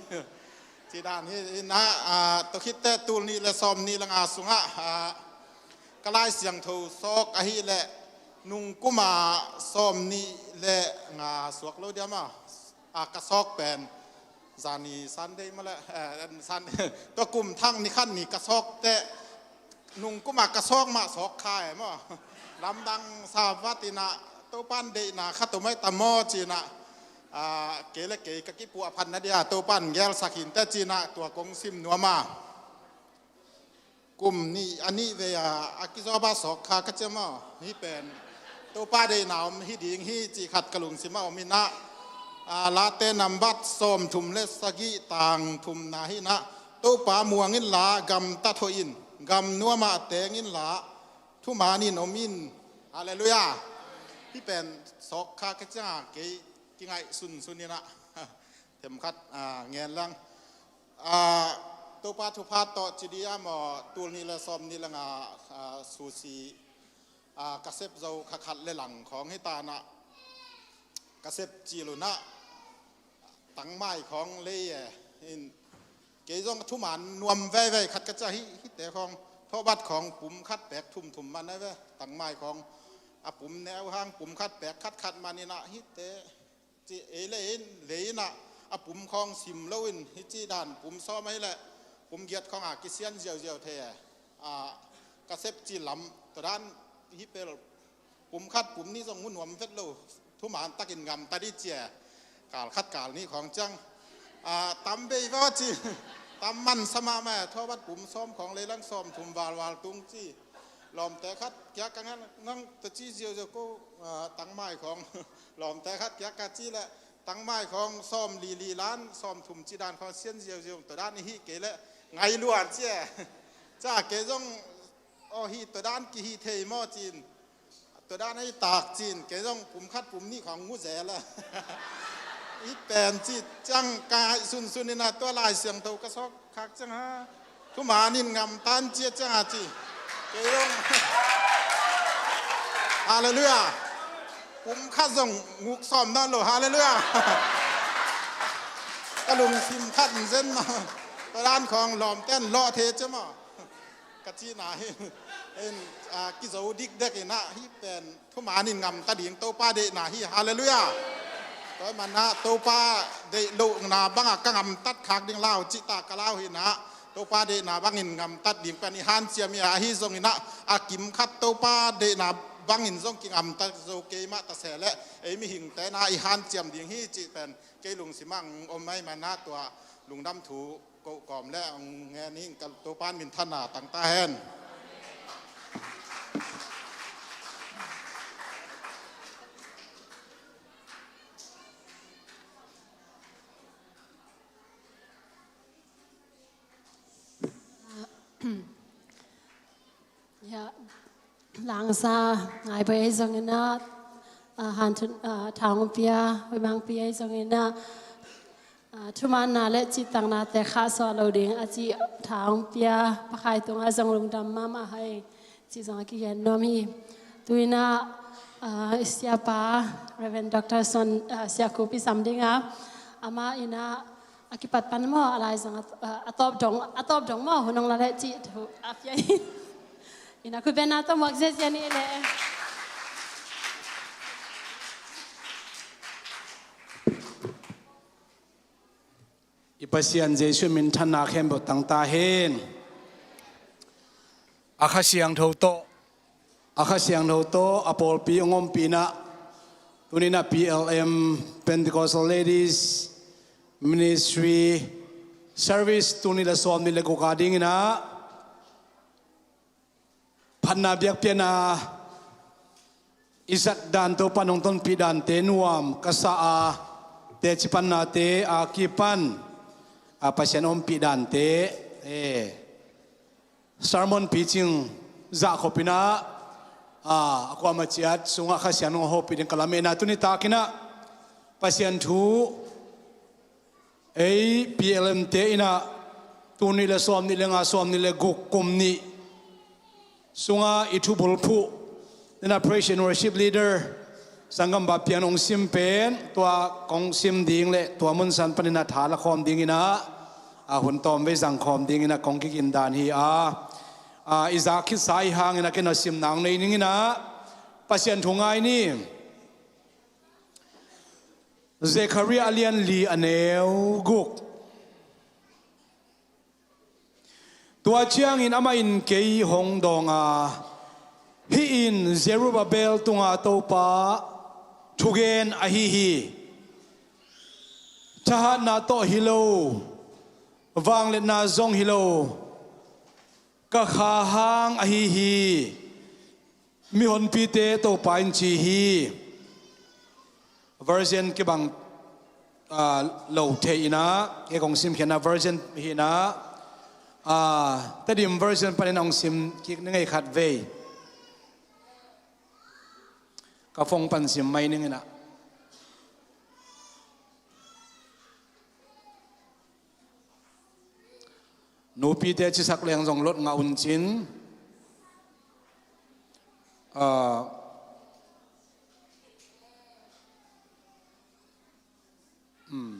Ci dan hi in a, a, tua khit teh tul nih le sawmnih le nga sungah, a, ka Lai Siangtho sawk ahih leh nung kum a sawmnih le nga suak lo diam a, a, ka sawk pen zani Sunday mah leh, eh, Sun-, tua kum thak ni khat ni ka sawk teh nung kum a ka sawk mah sawk kha e maw. Lamdang sa vat in a, Topa'n deihna khat om ahi ta maw ci in a, a, kei le kei ka kipuah phatna dia Topa'n gelsak hi inteh ci in a tua kong sim nuam a. Kum nih a nih vei a, a kizawp a sawk kha ka ci maw. Hih pen Topa deihna om hi ding hi cih khat ka lungsim ah om in a, a, Late nambat sawmthum le sagih, tang thumna hi in a, Topa muang inla gamtat hoih in, gam nuam ah teng inla thuman in om in. Halleluiah. Hih pen sawk kha ka ciang a kei kingaih sunsun in a, themkhat, a, ngen lang. A, Topa thupha tawh ci ding a maw, tul nih le sawmnih le nga, a, susi, a, ka sep zo kha khat le lang khawng hi ta in a, ka sep cil un a, tangmai khawng lei e. In, kei zong thuman nuam veivei khat ka ci a, hih, hihte khawng, thawhbat khawng pum khat pek thumthum man e ve, tangmai khawng a pum neu hang pum khat pek khatkhat man in a, hihte ci ei le in, lei in a, a pum khawng sim lo in, hih ci dan pum sawm ahih leh pum giat khawng a kisian ziauziau thei e. A, ka sep cil lam, tua dan hih pel pum khat pum nih zong mu nuam vet lo, thuman takin gamta dih ci e. Kal khat kal nih khawng ciang, a, tam bei vaw ci, tam man sa mahmah e, thawhbat pum sawm khawng lei lang sawmthum valval tung ci. Lawmte khat kiang ka ngen, nang ta ci ziauziau ko, a, tangmai khawng. Lawmte khat kiang ka ci leh, tangmai khawng sawmli li lan, sawmthum ci dan khawng sian ziauziau, tua dan i hih kei leh ngai luan ci e. Ca kei zong, aw, hih tua dan kihi thei maw ci in. Tua dan ahi tak ci in, kei zong pum khat pum nih khawng mu zel a. Hih pen ci ciang ka ngaih sunsun in a, tua Lai Siangtho ka sawk khak ciang a, thuman in ngam tan ci a ciang a ci. Kei zong. Halleluiah. Pum khat zong nguk sawm nawn lo. Halleluiah. Ka lungsim khat in zen maw. Tua dan khawng lawmte'n lawh thei ci maw. Ka cihna hi. In, a, kizo dikdek in a, hih pen thuman in ngamta ding Topa deihna hi. Halleluiah. Tua ahih man a Topa deih lohna bang a ka ngamtat khak ding lau cih ta ka lau hi in a, Topa deihna bangin ngamtat ding pen i hanciam hi a, ahi zongin a, a kim khat Topa deihna bangin zong kingamta zo kei mah ta se leh, ei mihingte in a i hanciam ding hi cih pen kei lungsim ah om ahih man a tua lungdam thu koh kawm le hong ngen ing. Ka Topa'n minthanna tang ta hen. Ya, Langsa Ngai Bawi ahi zongin ah, ah, Hanthu, ah, Thang Pia, Hui Mang Pia ahi zongin ah, ah, thumaanna le cihtaknate khahsuah lo ding a cih Thang Pia Pa Khai tungah zong lungdam mahmah hi cih zong a kigen nuam hi. Tu-in ah, ah, i siapa Reverend Doctor Suan, ah, Siakhu Pi Sam ding a, amah in ah, a kipat pan maw, a lai zong a, a, a tawp dong, a tawp dong maw, hun hong la leh cih thu a pia hi. In ah khutbetna tawh muak ziazia ni leh. I Pasian Jesuh min thanna khempeuh tang ta hen. A Kha Siangtho tawh, a Kha Siangtho tawh a pawlpi hong ompih in ah, tuni-in ah P L M Pentecostal Ladies Ministry service tul nih le sawmnih le guk a dingin ah phatna biakpiakna i zat dan, Topa nong tonpih dante nuam ka sa a, teci pannate a kipan a Pasian ompih dante, eh, sermon preaching zahkhop in ah, ah, a kuamah ciat sungah Kha Siangtho hong hopih ding ka lamen a, tuni takin ah Pasian thu, ei P L M te in ah tul nih le sawmnih le nga, sawmnih le guk kum nih sungah i thubulphuh, in ah praise and worship leader, sanggampa Piang hong sim pen, tua kong sim ding le tua mun san panin ah tha la khawm dingin ah, a hun tawmvei zang khawm dingin ah kong kikin dan hi a, a, i zak khitsa i hangin ah ken a sim nang nei ning in ah Pasian thu ngai ni. Zekhariah a lian li a neu guk. Tua ciangin amah in kei hong dawng a, hih in Zerubbabel tunga Topa thugen ahi hi. Thahatna tawh hi lo, vangliatna zong hi lo, ka Kha hang ahi hi. Mihonpite Topa in ci hi. Version kibang, ah, lo thei in ah, kei kong simkhiatna version hi in ah, ah, Tedim version panin hong sim kik ning ei khatvei. Ka phone pan sim mai ning in ah. Nupite cisak leng zong lot ngah un cin. Ah, hmm.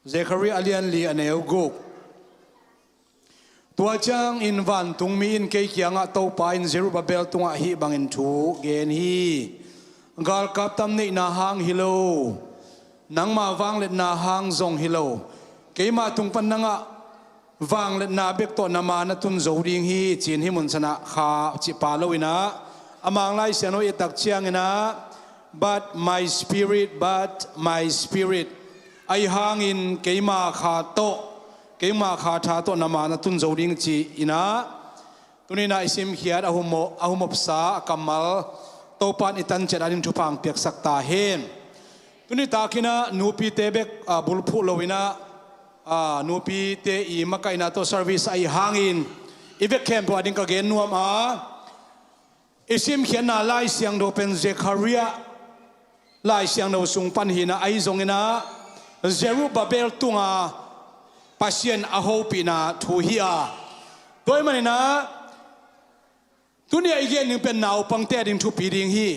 Zekhariah a lian li a neu guk. Tua ciangin vantungmi in kei kiangah, Topa in Zerubbabel tungah hih bangin thu gen hi. Galkap tam neihna hang hi lo, nangma vangliatna hang zong hi lo, keima tung pan nangah vangliatna bek tawh na ma na tun zo ding hi, ci-in hih mun sanah Kha cih pha lo in ah, a Mang Lai Siangtho i et tak ciangin ah, "But my spirit, but my spirit," ahi hangin keima Kha tawh, keima Kha tha tawh na ma na tun zo ding ci-in ah, tuni-in ah i simkhiat a humop, a humopsa a kammal Topa in i tanciat a ding thupha hong piaksak ta hen. Tuni takin ah nupite bek, ah, bulphuh lo in ah, ah, nupite i makaihna tawh service ahi hangin i vek khempeuh a ding ka gen nuam a, i simkhiatna Lai Siangtho pen Zekhariah Lai Siangtho sung pan hi in ah, ahi zongin ah Zerubbabel tunga Pasian a hopihna thu hi a, tua ahih manin ah tuni-ah i gen ding pen naupangte a ding thupi ding hi.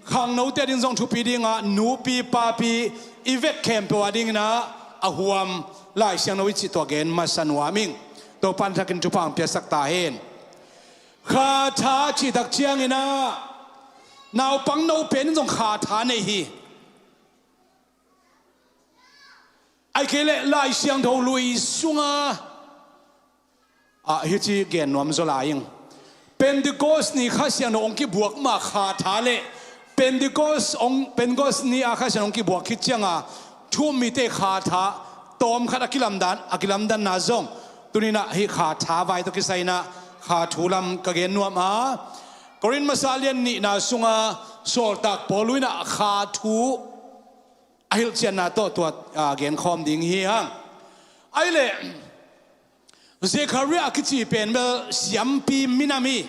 Khangnote a ding zong thupi ding a, nupi papi i vek khempeuh a dingin ah a huam Lai Siangtho i cih tua gen masa nuam ing. Topa in thakin thupha hong piaksak ta hen. Kha tha cih tak ciangin ah naupang no pen in zong Kha tha nei hi. Ahih kei leh Lai Siangtho lui sunga, ah, hici gen nuam zaw lai ing. Pentecost ni Kha Siangtho hong kibuak ma Kha tha le Pentecost hong, Pentecost ni a Kha Siangtho hong kibuak khit cianga thu-um mite Kha tha tawmkhat a kilamdan, a kilamdanna zong tuni-in ah hih Kha tha vai tawh kisai-in ah Kha thu lam ka gen nuam a, Korin masa lian nihna sunga sawltak Paul in ah Kha thu a hilhcianna tawh tua, ah, genkhawm ding hi hang. Ahih leh Zekhariah a kici pen bel siampi minam hi.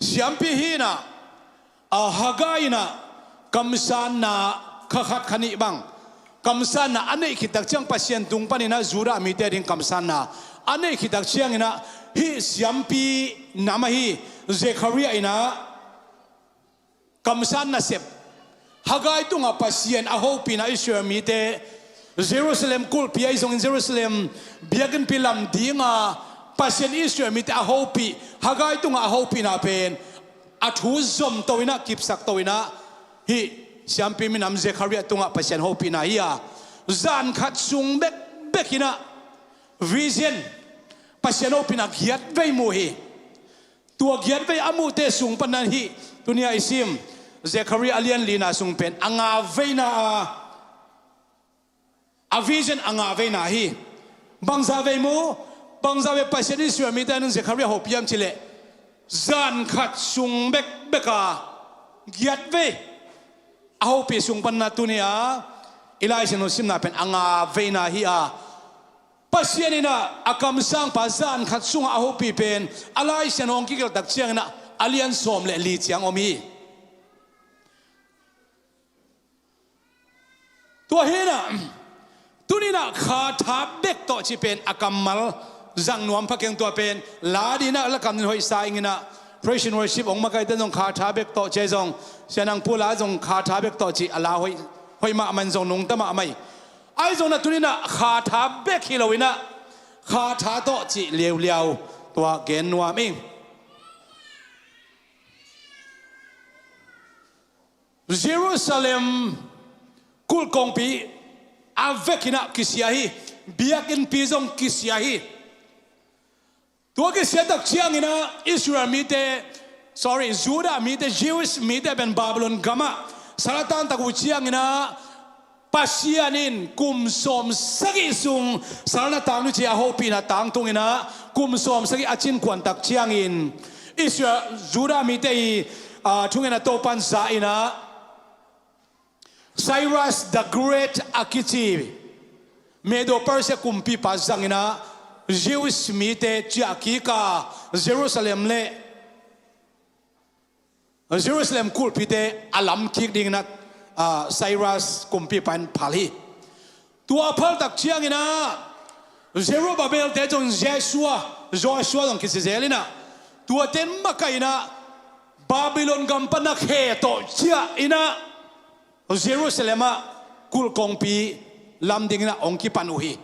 Siampi hi inah, a, Haggai inah kamsanna kha khat kha nih bang, kamsanna a neih khit tak ciang Pasian tung paninah Judah mite ding kamsanna a neih khit tak cianginah hih siampi nam ahi Zechariah inah kamsanna sep, Haggai tungah Pasian a hopihna, Israel mite Jerusalem kulhpi ahi zongin Jerusalem biakinnpi lam dinga Pasian Israel mite a hopih, Haggai tungah a hopihna pen a thu zomto inah, kipsakto inah hih siampi minam Zechariah tungah Pasian hopihna hi a, zan khat sung bekbek inah vision, Pasian hopihna giat vei mu hi. Tua giat vei a muhte sung panin hih tuni-a i sim Zechariah a lian lina sung pen a nga veina a, a vision a nga veina hi. Bangza vei mu, bangza vei Pasian Israel mite nung Zechariah hopih hiam cileh, zan khat sung bekbek a giat vei a hopih sung panin tuni-a i Lai Siangtho simna pen a nga veina hi a, Pasian inah a kamsangpa zan khat sungah a hopih pen a Lai Siangtho hong kigelh tak cianginah a lian sawm le li ciang om hi. Tua hi inah, tuni inah kha tha bek tawh cih pen a kammal zang nuam pha keng, tua pen la dinah la kam din hoih sa inginah praise and worship hong makaite zong kha tha bek tawh cih ahi zong, Sia Nang Pu la zong kha tha bek tawh cih a la hoih, hoih mahmah in zong nungta mahmah hi. Ahi zong inah tuni inah kha tha bek hi lo inah kha tha tawh cih liauliau tua gen nuam ing. Jerusalem kulh kongpi a vekinah kisia hi, biakinnpi zong kisia hi. Tua kisia tak cianginah Israel mite, sorry, Judah mite, Jewish mite pen Babylon gamah sal a tangtak uh cianginah Pasian in kum sawm sagih sung sal na tang ni ci a hopihna tangtunginah kum sawm sagih a cinkuan tak ciangin Israel, Judah mite i, a, thungetna Topan za inah Cyrus the Great a kici Medo Persia kumpipa zanginah Jewish mite ciah kik a Jerusalem le Jerusalem kulhpite a lam kik dinginah, a, Cyrus kumpipa in phal hi. Tua a phal tak cianginah Zerubbabel te zong Jeshua, Joshua zong kici zel inah tuate in makaih inah Babylon gam panah khe tawh ciah inah Jerusalem ah kulh kongpi lam dinginah hong kipan uh hi.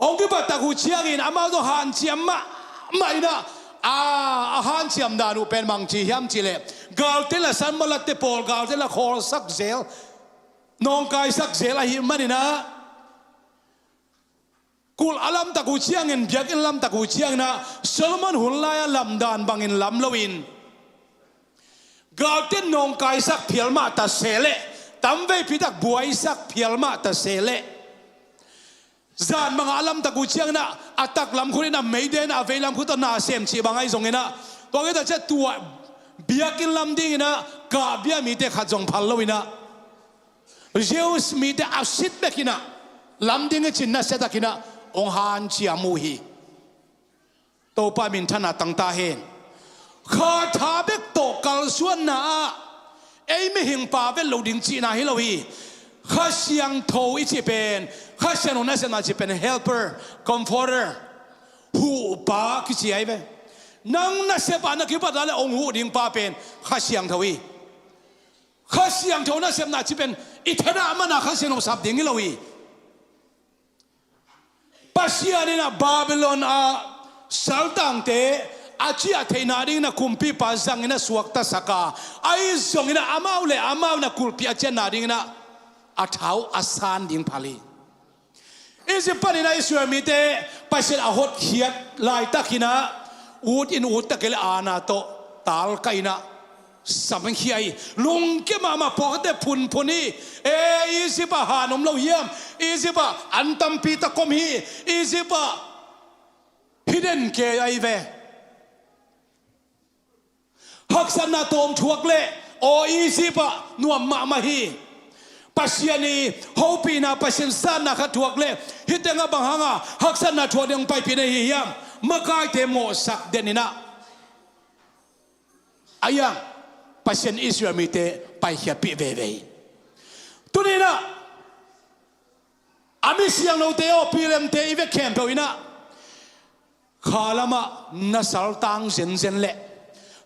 Hong kipan tak uh ciangin amau zong hanciam mahmah inah, a, a hanciam dan uh pen bang ci hiam cihleh, galte la, Sanballat te pawl galte la khawlsak zel, nawngkaisak zel ahih maninah kulh a lamtak uh ciangin, biakinn lamtak uh cianginah Solomon hun lai-a lamdan bangin lam loin galte nawngkaisak phial mah ta sehleh, tamveipi tak buaisak phial mah ta sehleh, zan bangah a lamtak uh cianginah a taklam khut inah meiden a veilam khut tawh na sem cih bang ahi zonginah, tua kei ta ciah tua biakinn lam dinginah kahbia mite khat zong phal loinah Jews mite a sit bekinah lam ding i cin nasia takinah hong hanciam uh hi. Topa minthanna tangta hen. Kha tha bek tawh kalsuanna ah ei mihing pa vet loh ding cihna hi lo hi. Kha Siangtho i cih pen, Kha Siangtho nasepna cih pen helper, comforter, huhpa kici ahi ve. Nang nasep ah na kipat a le hong huh ding pa pen Kha Siangtho hi. Kha Siangtho nasepna cih pen i thadah mana Kha Siangtho sap ding hi lo hi. Pasian inah Babylon ah saltangte a ciah theihna dinginah kumpipa zangin a suaktasak a, ahi zonginah amau le amau inah kulhpi a cianna dinginah a thau a san ding phal hi. Egypt paninah Israel mite Pasian a hotkhiat laitakinah ut in ut tak kei le aana tawh talkainah samkhia hi. Lungkia mahmah, pawlkhatte phunphun hi. E, Egypt ah han om lo hiam? Egypt ah an tampi tak om hi. Egypt ah hidden ke ahi ve. Haksatna tawm thuak leh aw Egypt ah nuam mahmah hi. Pasian i hopihna, Pasian sanna khat thuak leh hih tengah bang hanga haksatna thuak ding paipih na hi hiam? Makaite mawhsak deninah A hiang Pasian Israel mite paikhiatpih veve hi. Tuni inah a mi siangthote aw, pilemte i vek khempeuh inah kha lamah na saltang zenzen leh,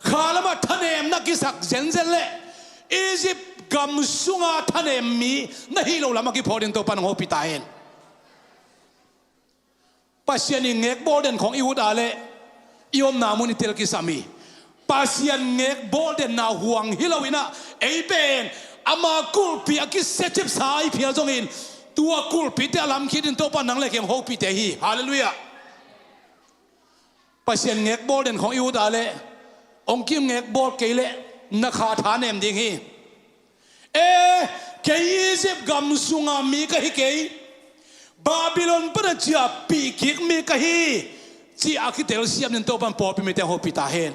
kha lamah thanem na kisak zenzen leh, Egypt gam sunga thanem mi na hih loh lamah kiphawk ding Topa'n hong hopih ta hen. Pasian i ngekbawl den khong i ut a leh i omna mun i tel kisam hi. Pasian ngekbawl denna huang hi lo inah ei pen ama kulhpi a kisiacipsa i phial zongin tua kulhpite a lamkhit in Topa'n nang le kei hong hopihte hi. Halleluiah. Pasian ngekbawl den khong i ut a leh hong kim ngekbawl kei leh na kha thanem ding hi. E, kei Egypt gam sunga mi ka hi kei, Babylon pan a ciahpih kik mi ka hi, ci a kitelsiam ding Topa'n pawlpi mite hong hopih ta hen.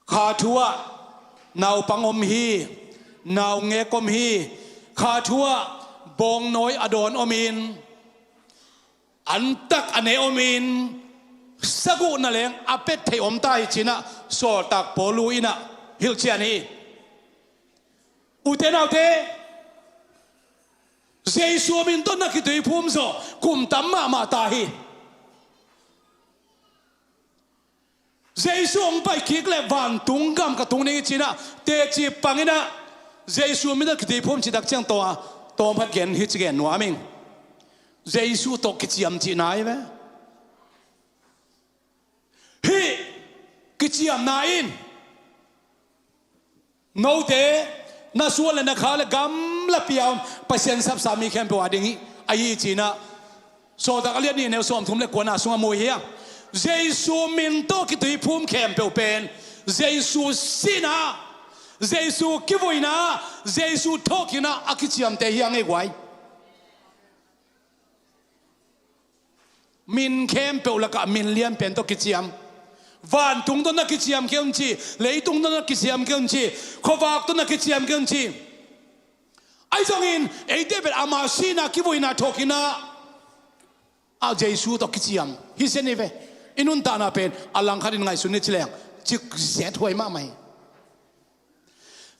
Kha thu ah naupang om hi, naungek om hi. Kha thu ah bawngnawi a dawn om in, antak a ne om in, saguhna leng a pet thei om ta hi ci inah sawltak Paul inah hilhcian hi. Ute naute, Jesu min tawh na kituiphum zawh kum tam mahmah ta hi. Jesu hong pai kik leh vantung gam ka tung ding hi ci inah teci pang inah Jesu min tawh kituiphum cih tak ciang tawh a tawm khat gen hi ci gen nuam ing. Jesu tawh kiciam cihna hi ve. Hih kiciamna in note na suan le na kha le gamlapi a om Pasian sapsa mi khempeuh a ding hi ahi ci inah Sawltak a liat nih neu sawmthum le kuana sungah mu hi a. Jesu min tawh kituiphum khempeuh pen Jesu sihna, Jesu kivuina, Jesu thawhkikna a kiciamte hi a ngei guai. Min khempeuh lakah min lianpen tawh kiciam. Vantung tawh na kiciam kei un ci, leitung tawh na kiciam kei un ci, khuavak tawh na kiciam kei un ci. Ahi zongin eite pen ama sihna, kivuina, thawhkikna ah Jesu tawh kiciam hi sia ni ve. I nuntakna pen a langkhat in ngaihsun ni ci leng cik zet huai mahmah hi.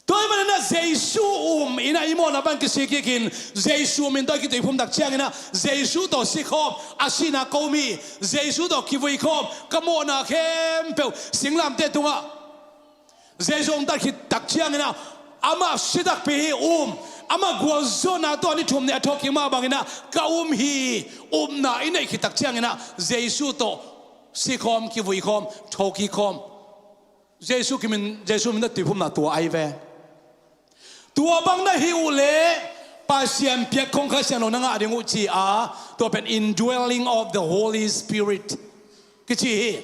Tua ahih manin ah Jesu um in ah i mawhna bang kisik kik in, Jesu min tawh i kituiphum tak ciangin ah Jesu tawh si khawm, a sihna ko mi, Jesu tawh kivui khawm, ka mawhna khempeuh singlamteh tungah Jesu hong tat khit tak ciangin ah amah si takpi hi um, amah gualzawhna tawh ni thum ni a thawhkik mah bangin ah ka um hi. Upna i neih khit tak ciangin ah Jesu tawh si khawm, kivui khawm, thawhkik khawm. Jesu kimin, Jesu min tawh tuiphumna tua ahi ve. Tua bang na hih uh leh Pasian piak khong Kha Siangtho na ngah ding uh ci a, tua pen indwelling of the Holy Spirit kici hi.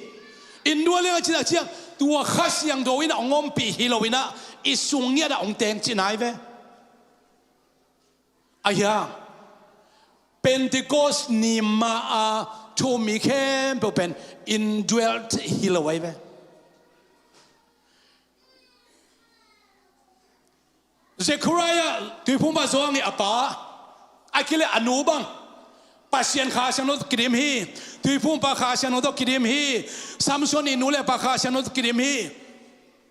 Indwelling a cih tak ciang tua Kha Siangtho in ah hong ompih hi lo in ah i sung ngiat ah hong teng cihna ahi ve. Ahi hang Pentecost ni ma a thu-um mi khempeuh pen indwelt hi lo ahi ve. Zechariah tuiphumpa Johan i a pa, a kileh a nu bang Pasian Kha Siangtho tawh kidim hi. Tuiphumpa Kha Siangtho tawh kidim hi. Samson i nu le pa Kha Siangtho tawh kidim hi.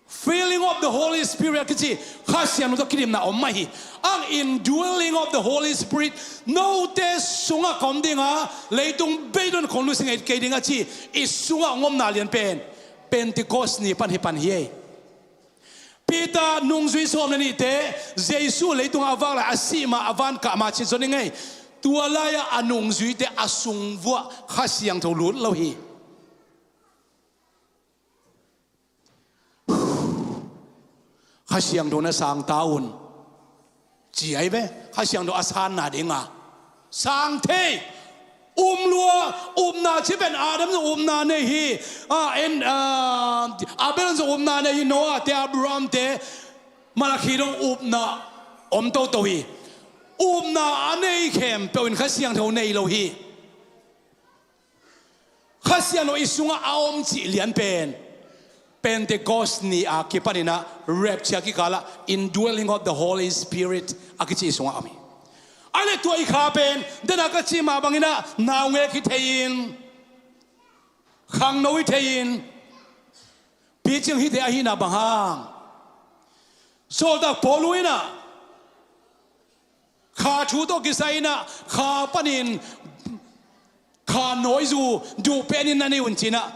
Filling of the Holy Spirit kici Kha Siangtho tawh kidimna om mah hi. Ang indwelling of the Holy Spirit note sungah ka om ding a, leitung beidong khong nusia ngei kei ding a ci i sungah hong omna lian pen Pentecost ni pan hi pan hi ei. Peter nungzui sawm le nihte Jesu leitungah a vak lai a sih ma a van kah ma cih zon i ngei. Tua lai-ah a nungzuite a sung vuah Kha Siangtho lut lo hi. Kha Siangtho na sang ta un ci ahi ve. Kha Siangtho a sanna dinga sang thei. Um lua, upna ci pen Adam zong upna nei hi. A, en, a, Abel zong upna nei hi. Noah te, Abraham te, Malakhi dong upna om toto hi. Upna a nei khempeuh in Kha Siangtho nei lo hi. Kha Siangtho i sungah a om cih lian pen Pentecost ni a kipanin ah rapture kikalah indwelling of the Holy Spirit a kici i sungah om hi. A le tua i kha pen dena ka cih mah bangin ah naungek hi thei-in, khangno hi thei-in, Hih ciang hihte ahihna bang hang? Sawltak Paul in ah kha thu tawh kisai in ah kha panin kha nawizu duh penin na nei un ci-in ah,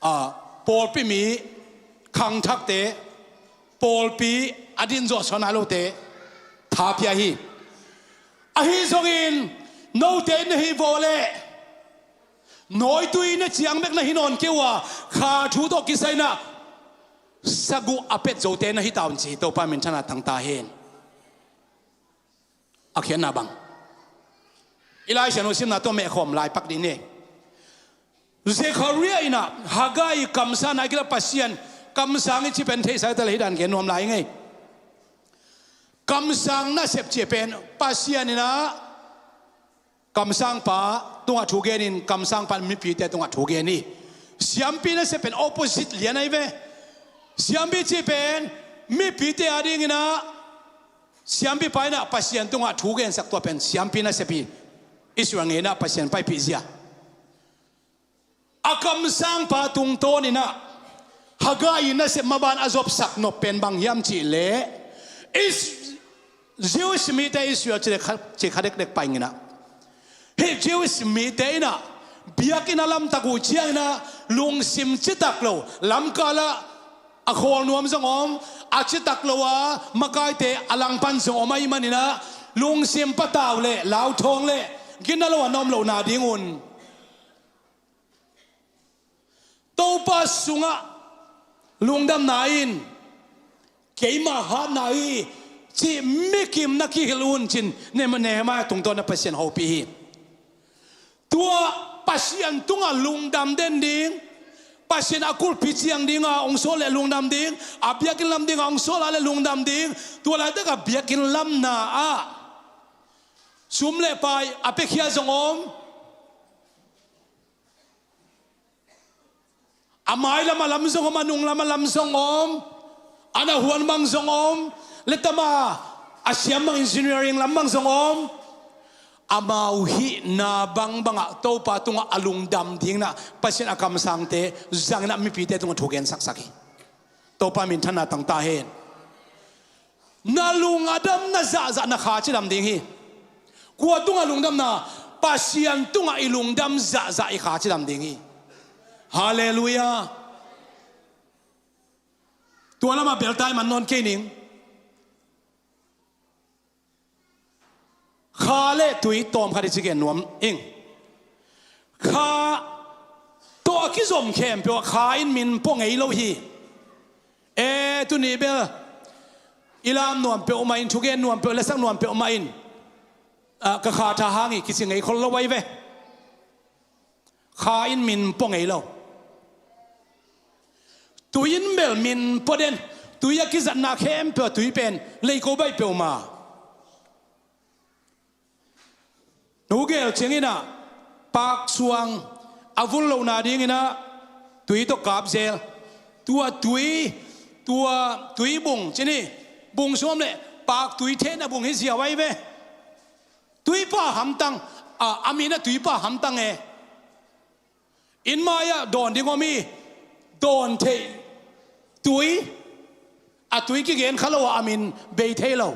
a, pawlpi mi khangthakte, pawlpi a din zawh suak nai lote tha pia hi. Ahi zongin note in na hih vawh leh nawitui na ciang bek na hi nawn kei uh a, kha thu tawh kisai in ah saguh a pet zote na hi ta un ci hi. Topa minthanna tang ta hen. A khiatna bang? I Lai Siangtho simna tawh mehkhawm lai pak dih ni. Zekhariah in ah Haggai kamsang a kilah Pasian kamsang i cih pen theihsa ta leh hih dan gen nuam lai ing ei. Kamsang nasep cih pen Pasian in ah kamsangpa tungah thu genin kamsangpa in mipite tungah thu gen hi. Siampi nasep pen opposite lian ahi ve. Siampi cih pen mipite adingin ah siampipa in ah Pasian tungah thu gensak, tua pen siampi nasep hi. Israel ngeina Pasian paipih zia. A kamsangpa tungtawnin ah Haggai in nasep maban a zopsak nop pen bang hiam cih leh, Is-, Jewish mite Israel cih kha, cih kha dekdek pai ing in ah, hih Jewish mite in ah biakinn a lamtak uh ciangin ah lungsim citak lo, lamkal ah a khawl nuam zong om, a citak lo a makaite a langpan zong om ahih manin ah lungsim patau leh lauthawng leh gina lo a na om lohna ding un Topa sungah lungdamna in keima hatna hi cih mikim na kihilh un ci-in Ne-, Nehemiah tungtawn ah Pasian hopih hi. Tua Pasian tungah lungdam den ding, Pasian a kulhpi ciang dingah hong sawl leh lungdam ding, a biakinn lam dingah hong sawl a leh lungdam ding, tua laitak a biakinn lamna ah sum leh pai a piakhia zong om, a mailam a lam zong om, a nunglam a lam zong om, a na huan bang zong om, leh tama a siam bang, engineering lam bang zong om. Amau hihna bangbangah Topa tungah a lungdam dingin ah Pasian a kamsangte zangin ah mipite tungah thu gensaksak hi. Topa minthanna tang ta hen. Na lung a damna zahzah na kha cidam ding hi. Kua tungah lungdamna? Pasian tungah i lungdam zahzah i kha cidam ding hi. Halleluiah. Tua lamah beltai man nawn kei ning. Kha leh tui tawm khat i ci gen nuam ing. Kha tawh a kizom khempeuh ah kha in min pua ngei lo hi. E, tuni bel i lam nuam peuhmah in, thugen nuam peuh, lasak nuam peuhmah in, ah, ka kha tha hang hi kici ngei khol lo ahi ve. Kha in min pua ngei lo. Tui in bel min pua den. Tui a kizatna khempeuh a tui pen leiko baih peuhmah. Nu gel ciangin ah paksuang a vul lohna dingin ah tui tawh kap zel. Tua tui, tua tui bung ci ni, bung sung om leh pak tui thehna bung hi ziau ahi ve. Tuipa hamtang, a, a min ah tuipa hamtang e. Inn mai-ah dawn ding om hi, dawn theih tui, a tui kigen kha lo a, a min bei thei lo.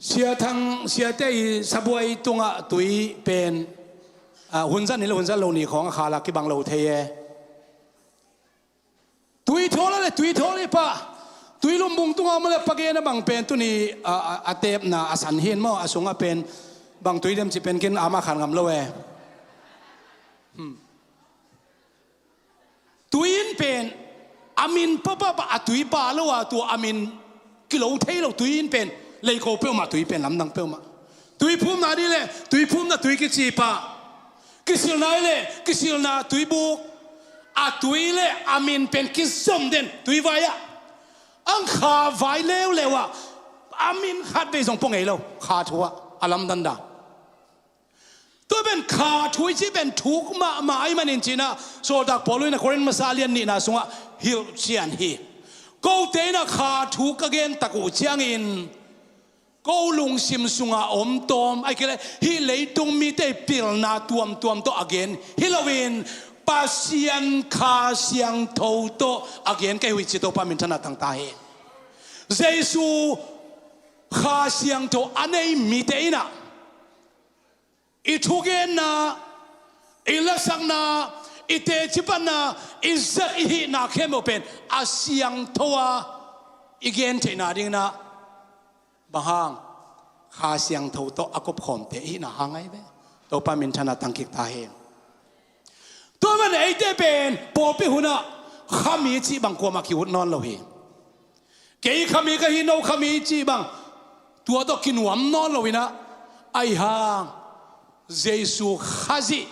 Sia Thang, siate i sabuai tungah tui pen, a, hun zat ni le hun zat lo ni khawng a kha la kibang lo thei e. Tui thawl a le tui thawl i pah, tui lumbung tungah om a le page na bang pen tuni a, a, a tepna a san hin maw, a sungah pen bang tui dem ci pen ken ama khan ngam lo e. Hmm. Tui in pen a min papa pa a tui pa lo a, tua a min kilo thei lo. Tui in pen leiko peuhmah, tui pen lamdang peuhmah. Tui phumna dih le tui phumna tui kici pah. Kisilna i le kisilna tui buk. A tui le a min pen kizom den tui vai ah. Ang kha vai leuleu ah a min khat vei zong pua ngei lo. Kha thu ah a lamdan dan. Tua pen kha thu i ci pen thuk mahmah ahih manin cinah Sawltak Paul in a Korin masa lian nihna sungah hilh cian hi. Kote in a kha thu ka gen tak uh ciangin ko lungsim sunga om tawm, ahih kei leh hih leitung mite i pilna tuamtuam tawh a gen hi loin Pasian Kha Siangtho tawh a gen kei uh hi ci, Topa minthanna tang ta hen. Jesu Kha Siangtho a nei mite in ah i thugenna, i lasakna, i tecipatna, i zat i hihna khempeuh pen a siangtho a i gen theihna dingin ah, bang hang, Kha Siangtho tawh a kopkhawmte i hihna hang ahi ve. Topa minthanna tang kik ta hen. Tua man eite pen pawlpi hunah khami cih bang kuamah ki-ut nawn lo hi. Kei khami ka hi, no khami cih bang tua tawh kinuam nawn lo in ah, ahi hang Jesu Khazih,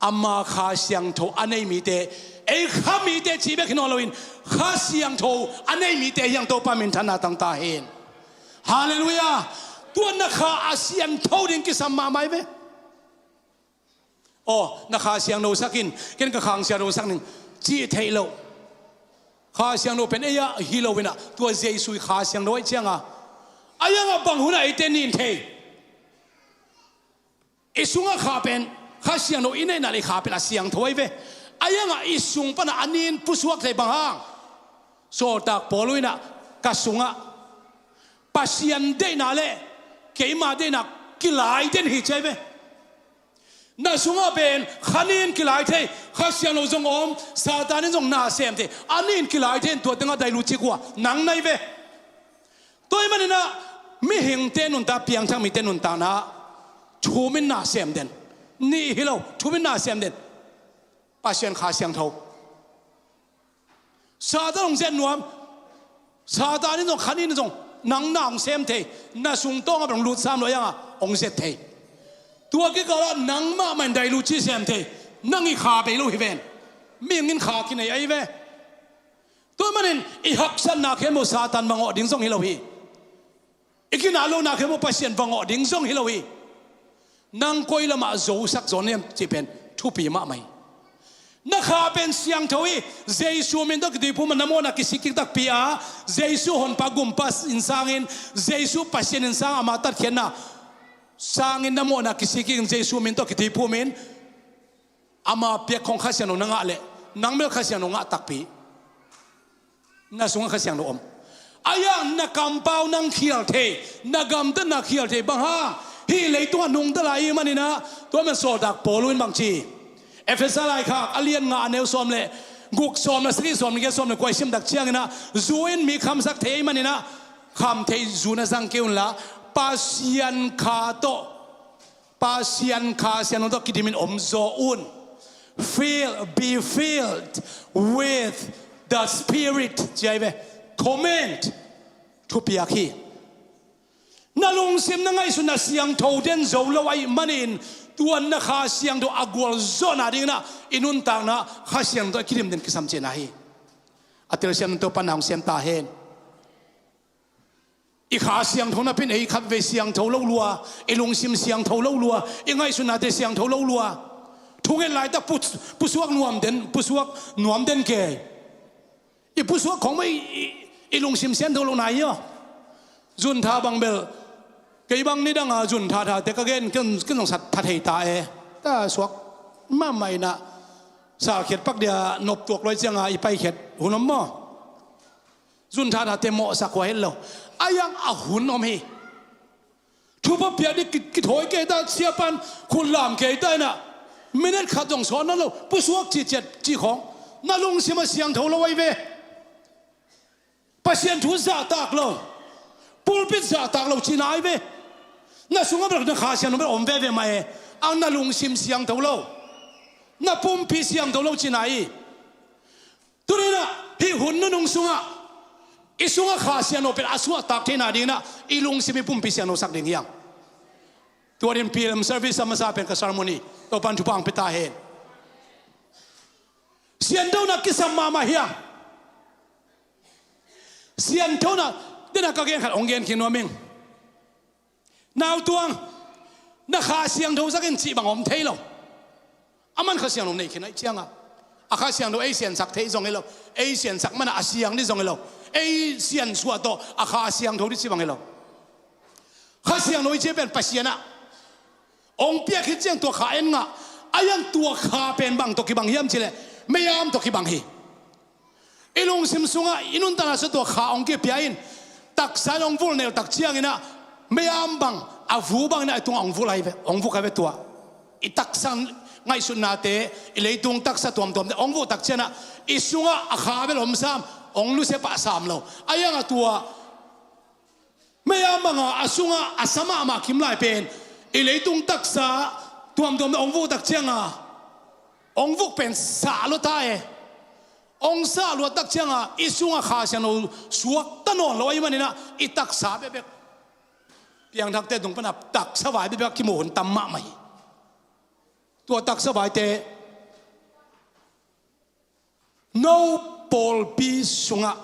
ama Kha Siangtho a nei mite, ei khamite cih bek hi nawn loin Kha Siangtho a nei mite hi hang, Topa minthanna tang ta hen. Halleluiah. Tua na kha a siangtho ding kisam mahmah hi ve. Aw, na kha siangtho sak in, ken ka kha siangtho sak ning cih theih loh. Kha Siangtho pen ei ah hi lo in ah, tua Jesu i Kha Siangtho ahih ciangin, a iangah bang hunah eite nin thei. I sungah kha pen, Kha Siangtho i neihna le i kha pen a siangtho ahi ve. A iangah i sung panah a nin pusuak thei, bang hang, sawltak Paul in ah, ka sungah Pasian deihna le keima deihna kilai den hi ci ahi ve. Na sungah pen kha nin kilai thei, Kha Siangtho zong om, Satan in zong na sem thei, a nin kilai thei in tua tengah dailu cik uh a nang na hi ve. Tua ahih manin ah mihingte nuntak, piangthak mite nuntakna ah thum in na sem den. Nih hi lo, thum in na sem den. Pasian Kha Siangtho. Satan hong zet nuam. Satan in zong, kha nin in zong nang na hong sem thei. Na sung tawngah bang hong lut sam lo, a iangah hong zet thei. Tua kikalah nang mahmah in dailu cih sem thei. Nang i kha bei lo hi ven. Mihing in kha kinei ahi ve. Tua manin i haksatna khempeuh Satan va ngawh ding zong hi lo hi. I kinah lohna khempeuh Pasian va ngawh ding zong hi lo hi. Nang koi lamah zosak zaw na hiam cih pen thupi mahmah hi. Na kha pen siangtho hi. Jesu min tawh kituiphum a, na mawhna kisik kik takpi a, Jesu Honpa Gumpa in sangin, Jesu Pasian in sang, ama tatkhiatna sangin na mawhna kisik kik in, Jesu min tawh kituiphum in, ama piak khong Kha Siangtho na ngah leh, nang bel Kha Siangtho ngah takpi. Na sungah Kha Siangtho om. A iang na kampau nang khial thei, na gamtatna khial thei, bang hang, hih leitungah nungta lai i hih manin ah, tua man sawltak Paul in bang ci, Efesa laikhak a lian nga, a neu sawm le guk, sawm le sagih, sawm le giat, sawm le kua i sim tak ciangin ah, zu in mi khamsak thei i hih manin ah, khamtheih zu na zang kei unla, Pasian Kha tawh, Pasian Kha Siangtho tawh kidimin om zaw un. Fill, be filled with the Spirit, ci ahi ve. Command, thupiak hi. Na lungsim, na ngaihsutna siangtho den zo lo ahih manin, tua na Kha Siangtho a gualzawhna dingin ah i nuntakna Kha Siangtho a kidim den kisam cihna hi. A telsiam nang Topa na hong siam ta hen. I kha siangtho napi-in ei khatvei siangtho lo lua, i lungsim siangtho lo lua, i ngaihsutnate siangtho lo lua. Thunget laitak pu-, pusuak nuam den, pusuak nuam den kei. I pusuak khong mah i, i, i lungsim siangtho lo nai hi aw. Zuntha bang bel, kei bang nidanga zuntha thate ka gen, ken, ken zong sa tha thei ta e. Ta suak mahmah in ah, sakhiat pak dia noptuak lo i cianga i paikhiat hun om maw? Zuntha thate mawhsak hua het lo. A iang a hun om hi. Thupha piak ding ki-, kithawi kei ta, siapan khut lam kei ta in ah, minute khat zong sawn nawn lo, pusuak cihciat cih khawng. Na lungsim a siangtho lo ahi ve. Pasian thu zahtak lo, pulpit zahtak lo cihna ahi ve. Na sungah bel na Kha Siangtho bel om veve mah e. Ang na lungsim siangtho lo, na pumpi siangtho lo cihna hi. Tuni-in ah hih hun nunung sungah i sungah Kha Siangtho pen a suahtak theihna dingin ah i lungsim, i pumpi siangthosak ding hi hang. Tua dingin P L M service a masa pen ka sermon hi. Topa'n thupha hong pia ta hen. Sianthona kisam mahmah hi hang. Sianthona, dena ka gen khat hong gen khin nuam ing. Nautuang, na Kha Siangtho sak in cih bang om thei lo. Aman Kha Siangtho nei khin ahih cianga, a Kha Siangtho ei siansak theih zong hi lo, ei siansak mana a siang ding zong hi lo, ei siansuah tawh a Kha Siangtho ding cih bang hi lo. Kha Siangtho i cih pen Pasian ah hong piak khit ciang tua kha en ngah, A iang tua kha pen bang tawh kibang hiam cileh, mei-am tawh kibang hi. I lungsim sungah i nuntakna sungah tua kha hong kipia in, taksa in hong vulh neltak cianginah mei-am bang, a vu banginah i tungah hong vulh ahi ve, hong vuk ahi ve tua. I taksa ngaihsutnate, i leitung taksa tuamtuamte hong vuhtak cianah i sungah a kha bel om sam, hong nusia pah sam lo. A iang a tua mei-am banga a sungah a sa mahmah kim lai pen i leitung taksa tuamtuamte hong vuhtak cianga hong vuk pen sah lua ta e. Hong sah luattak cianga i sungah Kha Siangtho suakta nawn lo ahih maninah i taksa bekbek piangthakte tung pana taksa vai bekbek a kimu hun tam mahmah hi. Tua taksa vaite no pawlpi sungah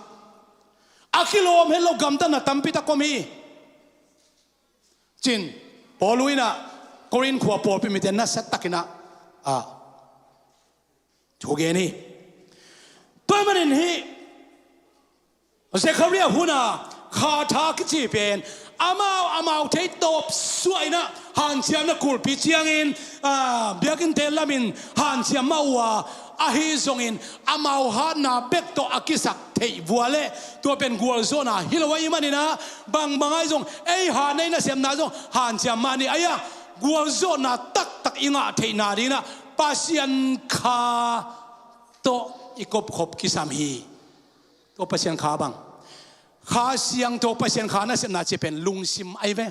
a kilawm het lo gamtatna tampi tak om hi. Cin Paul inah Korin khua pawlpi mite nasa takinah a thugen hi. Tua ahih manin hih Zekhariah huna kha tha kici pen amau amau theitawp suah inah hanciamna kulhpi ciangin, a, biakinnte lamin hanciam mah uh a, ahi zongin amau hatna bek tawh a kisak theih vua le tua pen gualzawhna hi lo ahih maninah bangbang ahi zong ei hatna i nasepna zong hanciam mah ni. A iang gualzawhna taktak i ngah theihna dinginah Pasian kha tawh i kopkhop kisam hi. Tua Pasian kha bang, Kha Siangtho Pasian kha nasepna ci pen lungsim ahi ve.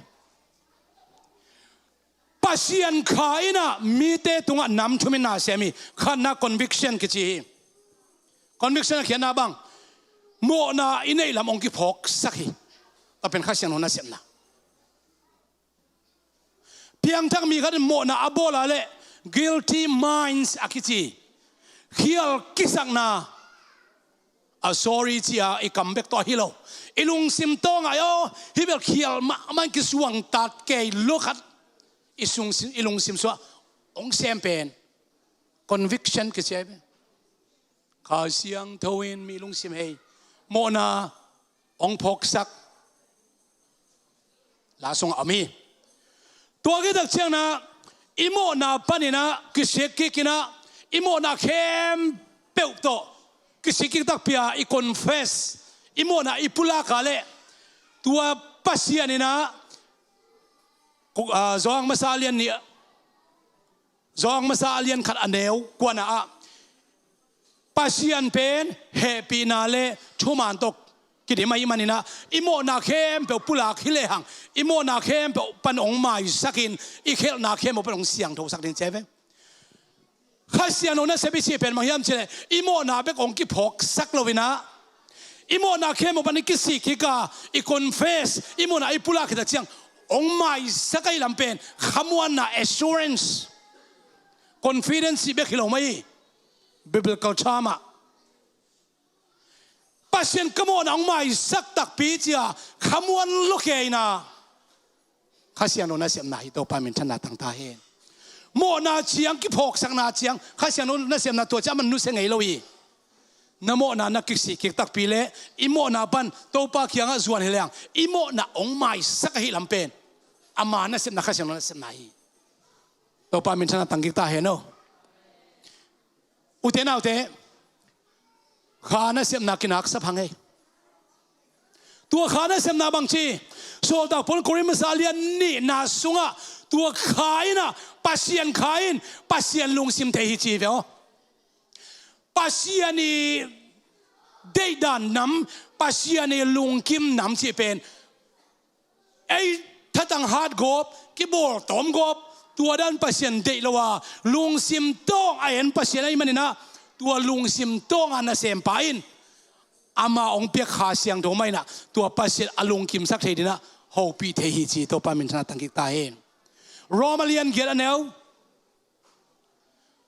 Pasian kha inah mite tungah nam thum in na sem hi. Khatna conviction kici hi. Conviction a khiatna bang, mawhna i neih lam hong kiphawksak hi. Tua pen Kha Siangtho nasepna. Piangthak mi khat in mawhna a bawl a leh guilty minds a kici, khial kisakna, a sorry cia i kam bek tawh a hi lo. I lungsim tawngah aw hih bel khial mahmah in kisuangtat kei lua khat i sungsim, i lungsim sungah hong sem pen conviction kici ahi ve. Kha Siangtho in mi lungsim hei, mawhna hong phawksak la sungah om hi. Tua kitak ciangna i mawhna paninah kisik kik inah i mawhna khempeuh tawh kisik kik takpi a i confess, i mawhna i pulak a leh tua Pasian inah, ah, Zawhang masa a lian nih, Zawhang masa a lian khat a neu kuana ah Pasian pen hehpihna le thuman tawh kidim ahih maninah i mawhna khempeuh pulak hi lehang i mawhna khempeuh pan hong maisakin i khelhna khempeuh pan hong siangthosak ding ci ahi ve. Kha Siangtho nasep i cih pen bang hiam cileh i mawhna bek hong kiphawksak loinah i mawhna khempeuh pan i kisik kik a i confess, i mawhna i pulak khit a ciang hong maisak ahih lam pen khamuanna, assurance, confidence cih bek hi lo mai hi. Biblical term ah Pasian ka mawhna hong maisak takpi cia khamuan lua kei inah Kha Siangtho nasepna hi. Topa minthanna tang ta hen. Mawhna ciang, kiphawksakna ciang Kha Siangtho nasepna tua ciang a man nusia ngei lo hi. Na mawhna na kisik kik takpi le i mawhna pan Topa kiangah zuan hi lehang i mawhna hong maisak ahih lam pen ama nasepna, Kha Siangtho nasepna hi. Topa minthanna tang kik ta hen aw. Ute naute, kha nasepna kinaksa phang ei. Tua kha nasepna bangci, Sawltak Paul Korin masa lian nihna sungah tua kha inah Pasian kha in Pasian lungsim thei hi ci ve aw. Pasian i deihdan nam, Pasian i lungkim nam cih pen ei thatang hat gawp, kibawl tawm gawp, tua dan Pasian deih lo a, lungsim tawng a en Pasian ahih maninah tua lungsim tawng a nasempa in ama hong piak Kha Siangtho mah inah tua Pasian a lungkimsak thei dinah hopih thei hi ci. Topa minthanna tang kik ta hen. Rom a lian giat a neu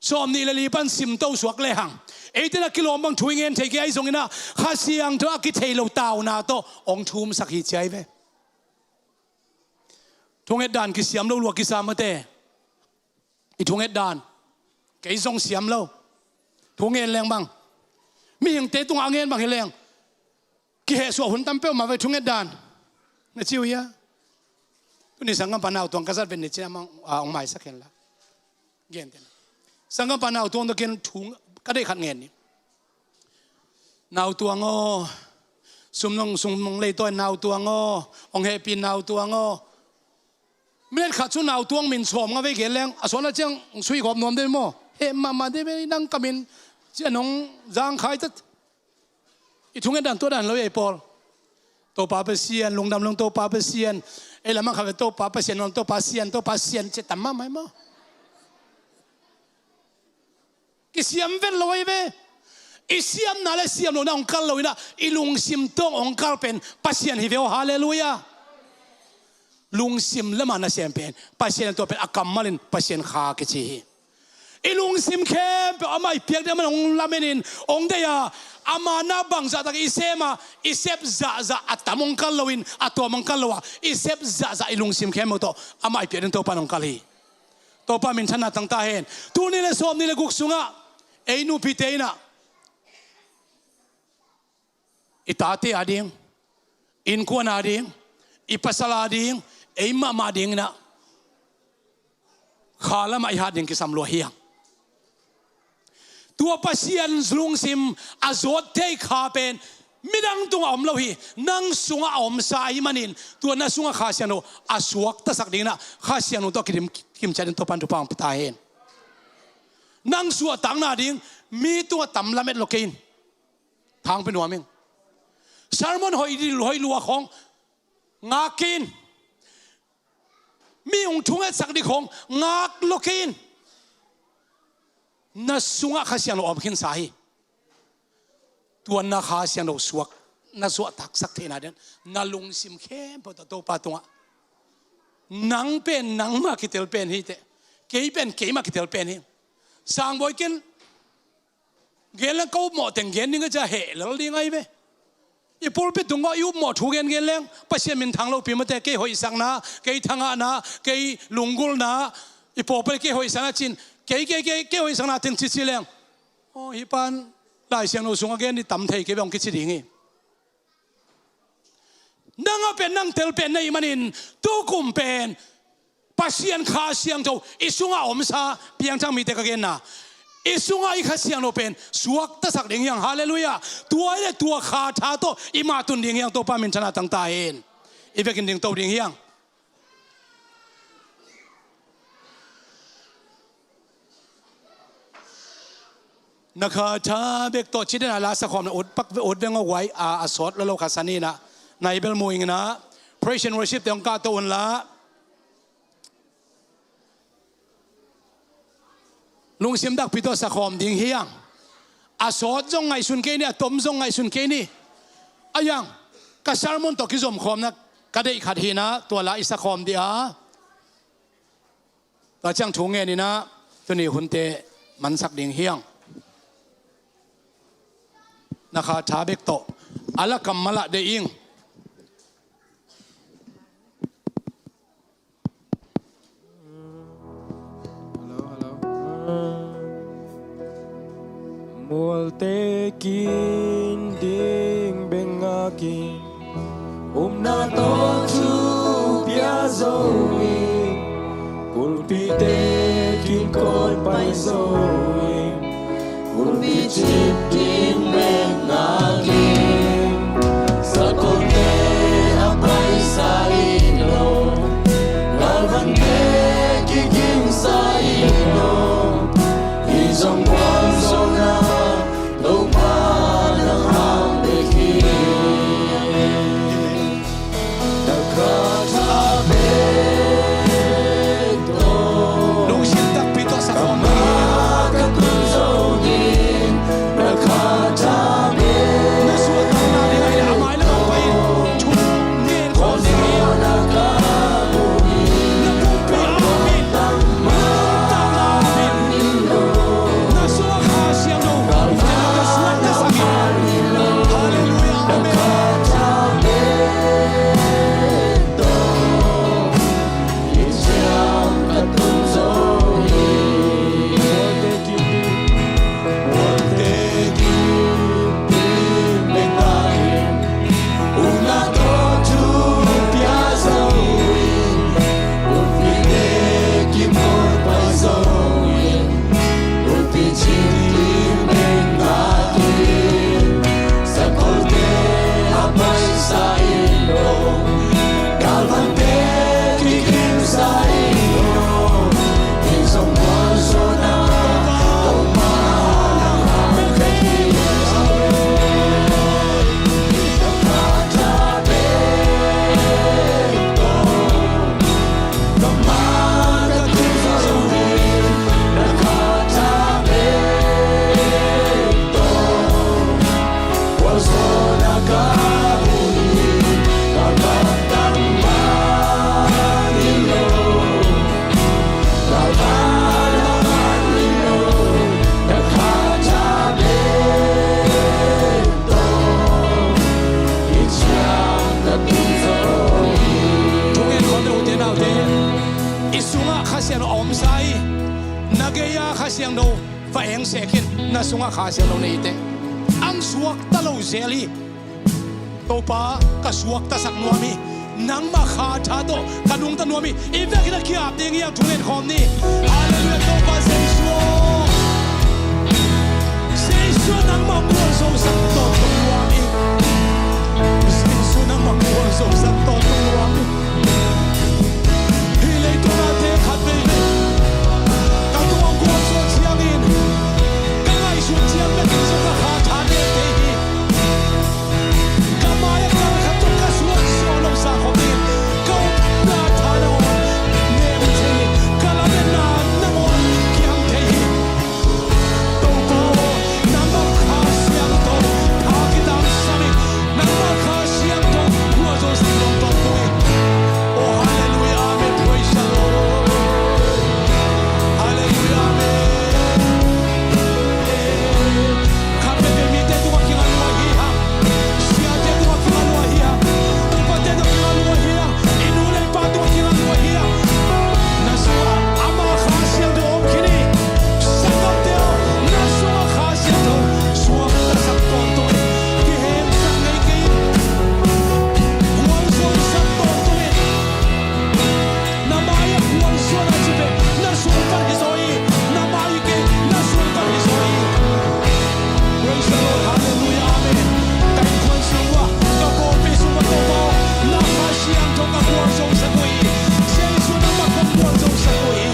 sawmnih le li pan simto suak lehang eite na kilawm bang thu i ngen thei kei ahi zonginah Kha Siangtho a kithei lo tauna tawh hong thumsak hi ci ahi ve. Thunget dan kisiam lo lua kisam mate. I thunget dan kei zong siam lo. Thu ngen leng bang, mihingte tungah a ngen bang hi leng kihehsuah hun tam peuhmah ve thunget dan. Na ci uh hia? Tuni sanggam pan nautuang ka zat ven ni cin amah hong maisak hen la. Gente na Sanggampa nautuang takin thu ka deih khat ngen ni. Nautuang aw, sum nong sum nong leitawi nautuang aw, hong hehpih nautuang aw. Minute khat sung nautuang min sawm nga vei gen leng a suahna ciang sui khawm nuam dei maw? Heh mahmah dei ve, nang ka min ciang hong zangkhai tat. I thungetdan tua dan lo ei pawl. Topa Pasian, lungdam lung Topa Pasian. Ei lamang khat ve Topa Pasian, nong Topa Sian, Topa Sian ci tam mahmah ei maw? Kisiam vet lo ei ve. I siamna le siam lohna hong kal lo inah i lungsim tawh hong kal pen Pasian hi ve aw. Halleluiah. Lungsim le ma nasem pen Pasian, tua pen a kammalin Pasian kha kici hi. I lungsim khempeuh amah i piak ding, amah hong lamenin hong deih a, ama na bangzahtak i sem a, i sep zahzah a tam hong kal loin a tuam hong kal lo a, i sep zahzah i lungsim khempeuh tawh amah i piak ding Topa in hong kal hi. Topa minthanna tangta hen. Tul nih le sawm nih le guk sungah ei nupite inah i tate ading, innkuan ading, i pasal ading, ei mahmah dinginah kha lamah i hat ding kisam lua hiang. Tua Pasian lungsim a zawt thei kha pen midang tungah om lo hi. Nang sungah a omsa ahi manin tua na sungah Kha Siangtho a suaktasak dinginah Kha Siangtho tawh kidim kimciat in Topan thupha hong pia ta hen. Nang suahtakna ding mi tungah tam lamet lo kei in. Thangpi nuam ing. Sermon hoih dil hoih lua khong ngak kei in. Mi hong thungetsak ding khong ngak lo kei in. Na sungah Kha Siangtho om khinsa hi. Tua na Kha Siangtho suak, na suahtaksak theihna den na lungsim khempeuh tawh Topa tungah, nang pen nangmah kitel pen hi teh, kei pen keimah kitel pen hi. Sangbawi ken gen leng ka upmawh teng gen ding a cia heh lel ding ahi ve. I pulpit tungah i upmawh thu gen gen leng Pasian minthang lopi mate, kei hoihsakna, kei thangahna, kei lunggulhna, i pawlpi kei hoihsakna cin, kei kei kei kei hoihsakna ten cici leng, aw, hi pan Lai Siangtho sungah gen ding tam thei kei ve hong kici ding hi. Nang a pen nang tel pen na hih manin tukum pen Pasian Kha Siangtho i sungah omsa, piangthak mite ka genna, i sungah i Kha Siangtho pen suaktasak ding hiang. Halleluiah. Tua i le tua Kha tha tawh i mah tun ding hiang. Topa minthanna tangta hen. I vekin dingto ding hiang. Na Kha tha bek tawh ci den a la sakhawmna ut pak ve, ut veng aw guai a, a sawt lo lo kha saninah na i bel mu inginah praise and worship te hong kahto unla. Lungsim takpi tawh sakhawm ding hiang. A sawt zong ngaihsun kei ni, a tom zong ngaihsun kei ni. A hiang, ka sermon tawh kizomkhawmna ka deih khat hinah tua la i sakhawm dih a. Tua ciang thu ngeninah tuni hunte mansak ding hiang. Na Kha tha bek tawh a la kammalah deih ing. Hello, hello. Mualte kin ding beng a kin, upna tawh thu pia zo in, kulpite kin kawn pai zo in, kulpi cip kin beng a kin, sakolte a paisa in lo, galvante kigingsa in lo, hi zong guang zo na, Topa nang hang bek hi. Na Kha tha bek tawh, lungsim takpi tawh sakhawm, ka tun zo ding, na sungah Kha Siangtho nei teh, ang suakta lo zel hi. Topa, ka suaktasak nuam hi. Nangmah Kha tha tawh ka nungta nuam hi. I vekin a ki-ap ding hi, a thungen khawm ni. Halleluiah, Topa Jesu aw. Jesu, nangmah gualzosak tawntung nuam hi. Jesu, nangmah gualzosak tawntung nuam hi. Hih leitung ah te khat vei ka tung a gualzo ciangin, ka ngaihsut ciang bekin zong ka Kha tha ne thei hi. Ka mai-ah kal khat tawh ka suan suan lo sa khawm dingin ka upna tha na hong nem thei hi. Ka lametna nangawn kiang thei hi. Topa aw, nangmah Kha Siangtho tha kitangsam hi. Nangmah Kha Siangtho gualzosak tawntung hi. Oh, halleluiah, amen. Praise the Lord. Halleluiah, amen. Khat veve mite tungah kinga lua hi hang. Siate tungah kinga lua hi hang. Upate tungah kinga lua hi hang. I nu le i pa tungah kinga lua hi hang. Na sungah ama Kha Siangtho om khin hi. Sanggamte aw, na sungah Kha Siangtho suaktasak tawntung hi. Kihemsak ngei kei in. Gualzosak tawntung hi. Na mai-ah gualzo na ci pen, na sung pan hi zaw hi. Na mai kei, na sung pan hi zaw hi. Praise the Lord. Halleluiah. Amen. Ka innkuan sung uah, ka pawlpi sung uah Topa aw, na Kha Siangtho ka gualzosak uh hi. Jesu nangmah kong gualzosak uh hi.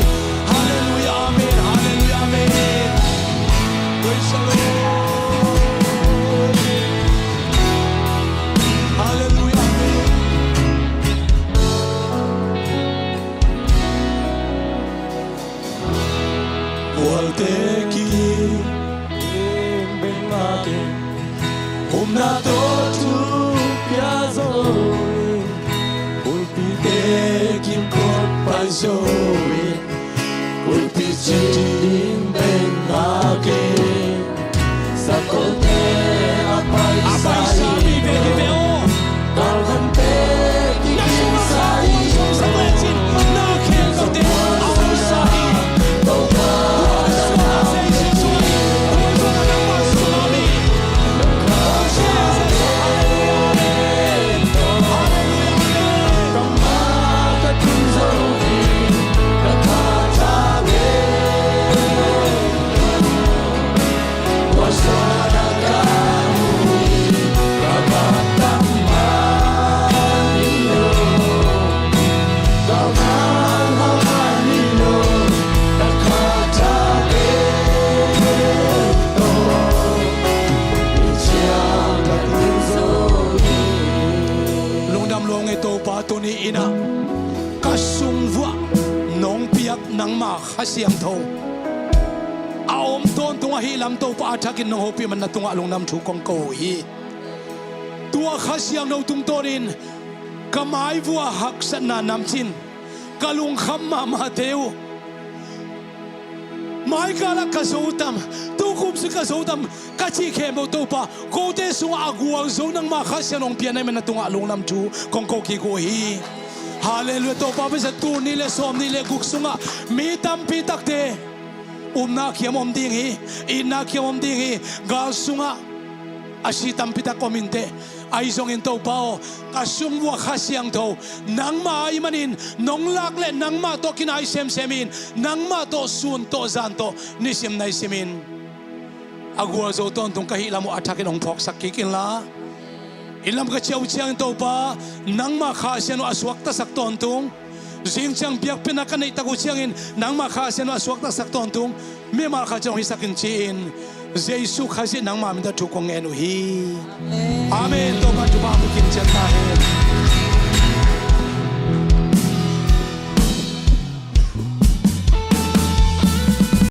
Halleluiah. Amen. Halleluiah. Amen. Praise the Lord. Halleluiah. Amen. Gualte ki in beng a ken, upna tawh thu pia zo in, bulpite kim pawt pai zo in, bulpi ci in beng a ken, sakolte a paisa in. Lungdam lua ung ei Topa, tuni in ah ka sung vuah nong piak nangma Kha Siangtho a om tawntung ahih lam Topa a thakin nong hopih man na tungah lungdam thu kong ko uh hi. Tua Kha Siangtho tungtawnin ka maivua haksatna namcin ka lungkham mahmahte uh. Mai kalah ka zo tam, tukum sung ka zo tam ka cih khempeuh Topa, kote sungah a gualzo nangma Kha Siangtho hong pia na hih man na tungah lungdam thu kong ko kik uh hi. Halleluiah. Topa, pen sa tul nih le sawm nih le guk sungah mi tampi takte upna kiam om ding hi, itna kiam om ding hi. Gal sungah a si tampi tak om inteh. Ahi zongin Topa aw, ka sung vuah Kha Siangtho nangmah ahih manin nong lak leh nangmah tawh kinai semsem in, nangmah tawh sun tawh zan tawh nisim naisim in a gualzo tawntung ka hih lam uh a thakin hong phawksak kik inla. Inn lam ka ciah uh ciangin Topa, nangmah Kha Siangtho a suaktasak tawntung, zing ciang biakpiakna ka neih tak uh ciangin nangmah Kha Siangtho a suaktasak tawntung mimal khat ciang hong hisak in ci-in Jesu Khazih nangma min tawh thu kong ngen uh hi. Amen. Topa thupha hong pia kim ciat ta hen.